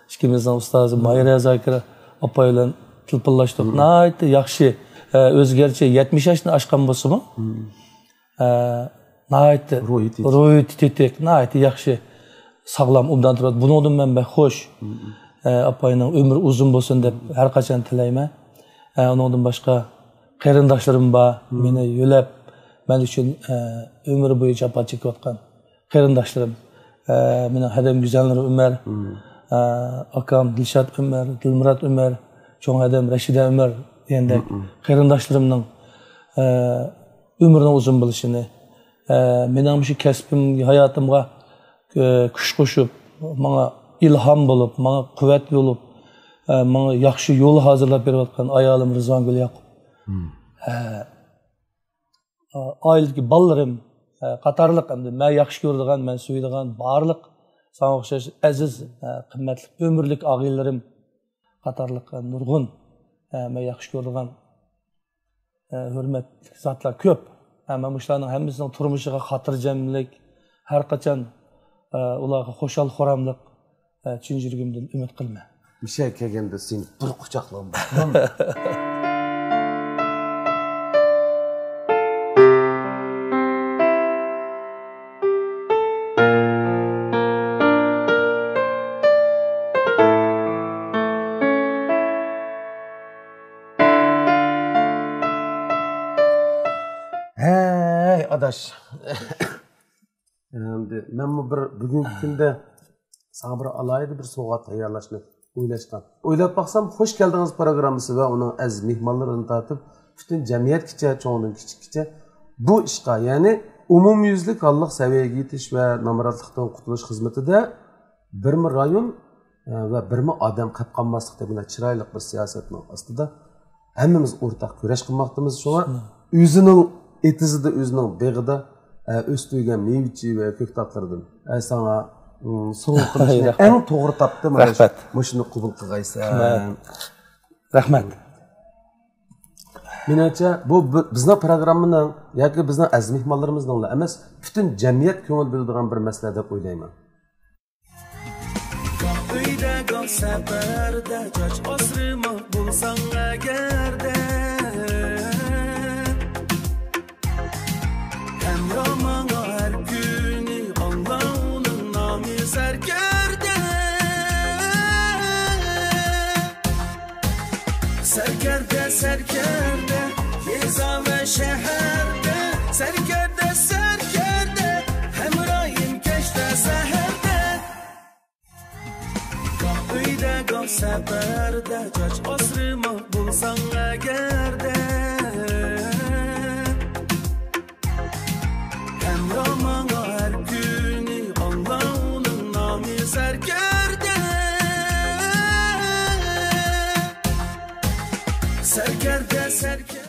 ئىككىمىزنىڭ ئۇستازى ماھىرە زاكىرا ئاپاي بىلەن تېلېفونلاشتۇق. ناھايىتى ياخشى. ئە، ئۆزى گەرچە يەتمىش ياشتىن ئاشقان بولسىمۇ، ئە، ناھايىتى روھىيىتى تېتىك. روھىيىتى تېتىك، ناھايىتى ياخشى، ساغلام، ئوبدان تۇرۇۋاتىدۇ. بۇنىڭدىن مەن بەك خۇش. ئە، ئاپاينىڭ ئۆمرى ئۇزۇن بولسۇن دەپ ھەر قاچان تىلەيمەن. ئە، ئۇنىڭدىن باشقا قېرىنداشلىرىم بار، مېنى يۆلەپ، مەن ئۈچۈن، ئە، ئۆمرى بويى جاپا چېكىۋاتقان قېرىنداشلىرىم، ئە، مېنىڭ ھەدەم گۈزەلنۇر ئۆمەر، ئە، ئاكام دىلشات ئۆمەر، دىلمۇرات ئۆمەر، چوڭ ھەدەم رەشىدە ئۆمەر دېگەندەك قېرىنداشلىرىمنىڭ، ئە، ئۆمرىنىڭ ئۇزۇن بولۇشىنى، ئە، مېنىڭ مۇشۇ كەسپىم، ھاياتىمغا، ئە، كۈچ قوشۇپ، ماڭا ئىلھام بولۇپ، ماڭا قۇۋۋەت بولۇپ، ئە، ماڭا ياخشى يول ھازىرلاپ بېرىۋاتقان ئايالىم رىزۋانگۈل ياقۇپ. ئە، ئائىلىدىكى بالىلىرىم، ئە، قاتارلىق ئەمدى مەن ياخشى كۆرىدىغان، مەن سۆيىدىغان بارلىق ساڭا ئوخشاش ئەزىز، ئە، قىممەتلىك ئۆمۈرلۈك ئاغىنىلىرىم قاتارلىق، ئە، نۇرغۇن، ئە، مەن ياخشى كۆرىدىغان، ئە، ھۆرمەتلىك زاتلار كۆپ. ئە، مەن مۇشۇلارنىڭ ھەممىسىنىڭ تۇرمۇشىغا خاتىرجەملىك، ھەر قاچان، ئە، ئۇلارغا خۇشال-خۇراملىق، ئە، چىن يۈرىكىمدىن ئۈمىد قىلىمەن. مۇشۇ يەرگە كەلگەندە سېنى بىر قۇچاقلاپ. ھەي، ئاداش. ئەمدى مەنمۇ بىر بۈگۈنكى كۈندە ساڭا بىر ئالاھىدە بىر سوۋغات تەييارلاشنى ئويلاشقان. ئويلاپ باقسام، «خوش كەلدىڭىز» پروگراممىسى ۋە ئۇنىڭ ئەزىز مېھمانلىرىدىن تارتىپ، پۈتۈن جەمئىيەتكىچە، چوڭدىن كىچىككىچە بۇ ئىشقا، يەنى ئومۇميۈزلۈك ھاللىق سەۋىيەگە يېتىش ۋە نامراتلىقتىن قۇتۇلۇش خىزمىتىدە بىرمۇ رايون، ئە، ۋە بىرمۇ ئادەم قېپ قالماسلىق دېگەندەك چىرايلىق بىر سىياسەتنىڭ ئاستىدا ھەممىمىز ئورتاق كۈرەش قىلماقتىمىز. شۇڭا شۇنداق. ئۆزىنىڭ ئېتىزىدا، ئۆزىنىڭ بېغىدا، ئە، ئۆستۈرگەن مېۋىچى ۋە كۆكتاتلىرىدىن، ئە، ساڭا، ئىم، سوۋغا قىلىشنى رەھمەت. ئەڭ توغرا تاپتىم. مانا شۇ، رەھمەت. مۇشۇنى قوبۇل قىلغايسەن. رەھمەت. رەھمەت. مېنىڭچە، بۇ بى-، بىزنىڭ پروگراممىنىڭ ياكى بىزنىڭ ئەزىز مېھمانلىرىمىزنىڭلا ئەمەس، پۈتۈن جەمئىيەت كۆڭۈل بۆلىدىغان بىر مەسىلە دەپ ئويلايمەن. گاھ ئۆيدە، گاھ سەپەردە، چاچ ئاسرىماق بولساڭ ئەگەردە. ھەمراھ ماڭا ھەر كۈنى، ئاڭلا ئۇنىڭ نامى سەركەردە. سەركەردە، سەركەردە، يېزا ۋە شەھەردە. سەركەردە، سەركەردە، ھەمراھىم كەچتە، سەھەردە. گاھ ئۆيدە، گاھ سەپەردە، چاچ ئاسرىماق بولساڭ ئەگەردە. ھەمراھ ماڭا ھەر كۈنى، ئاڭلا ئۇنىڭ نامى سەركەردە. سەركەردە، سەركەردە.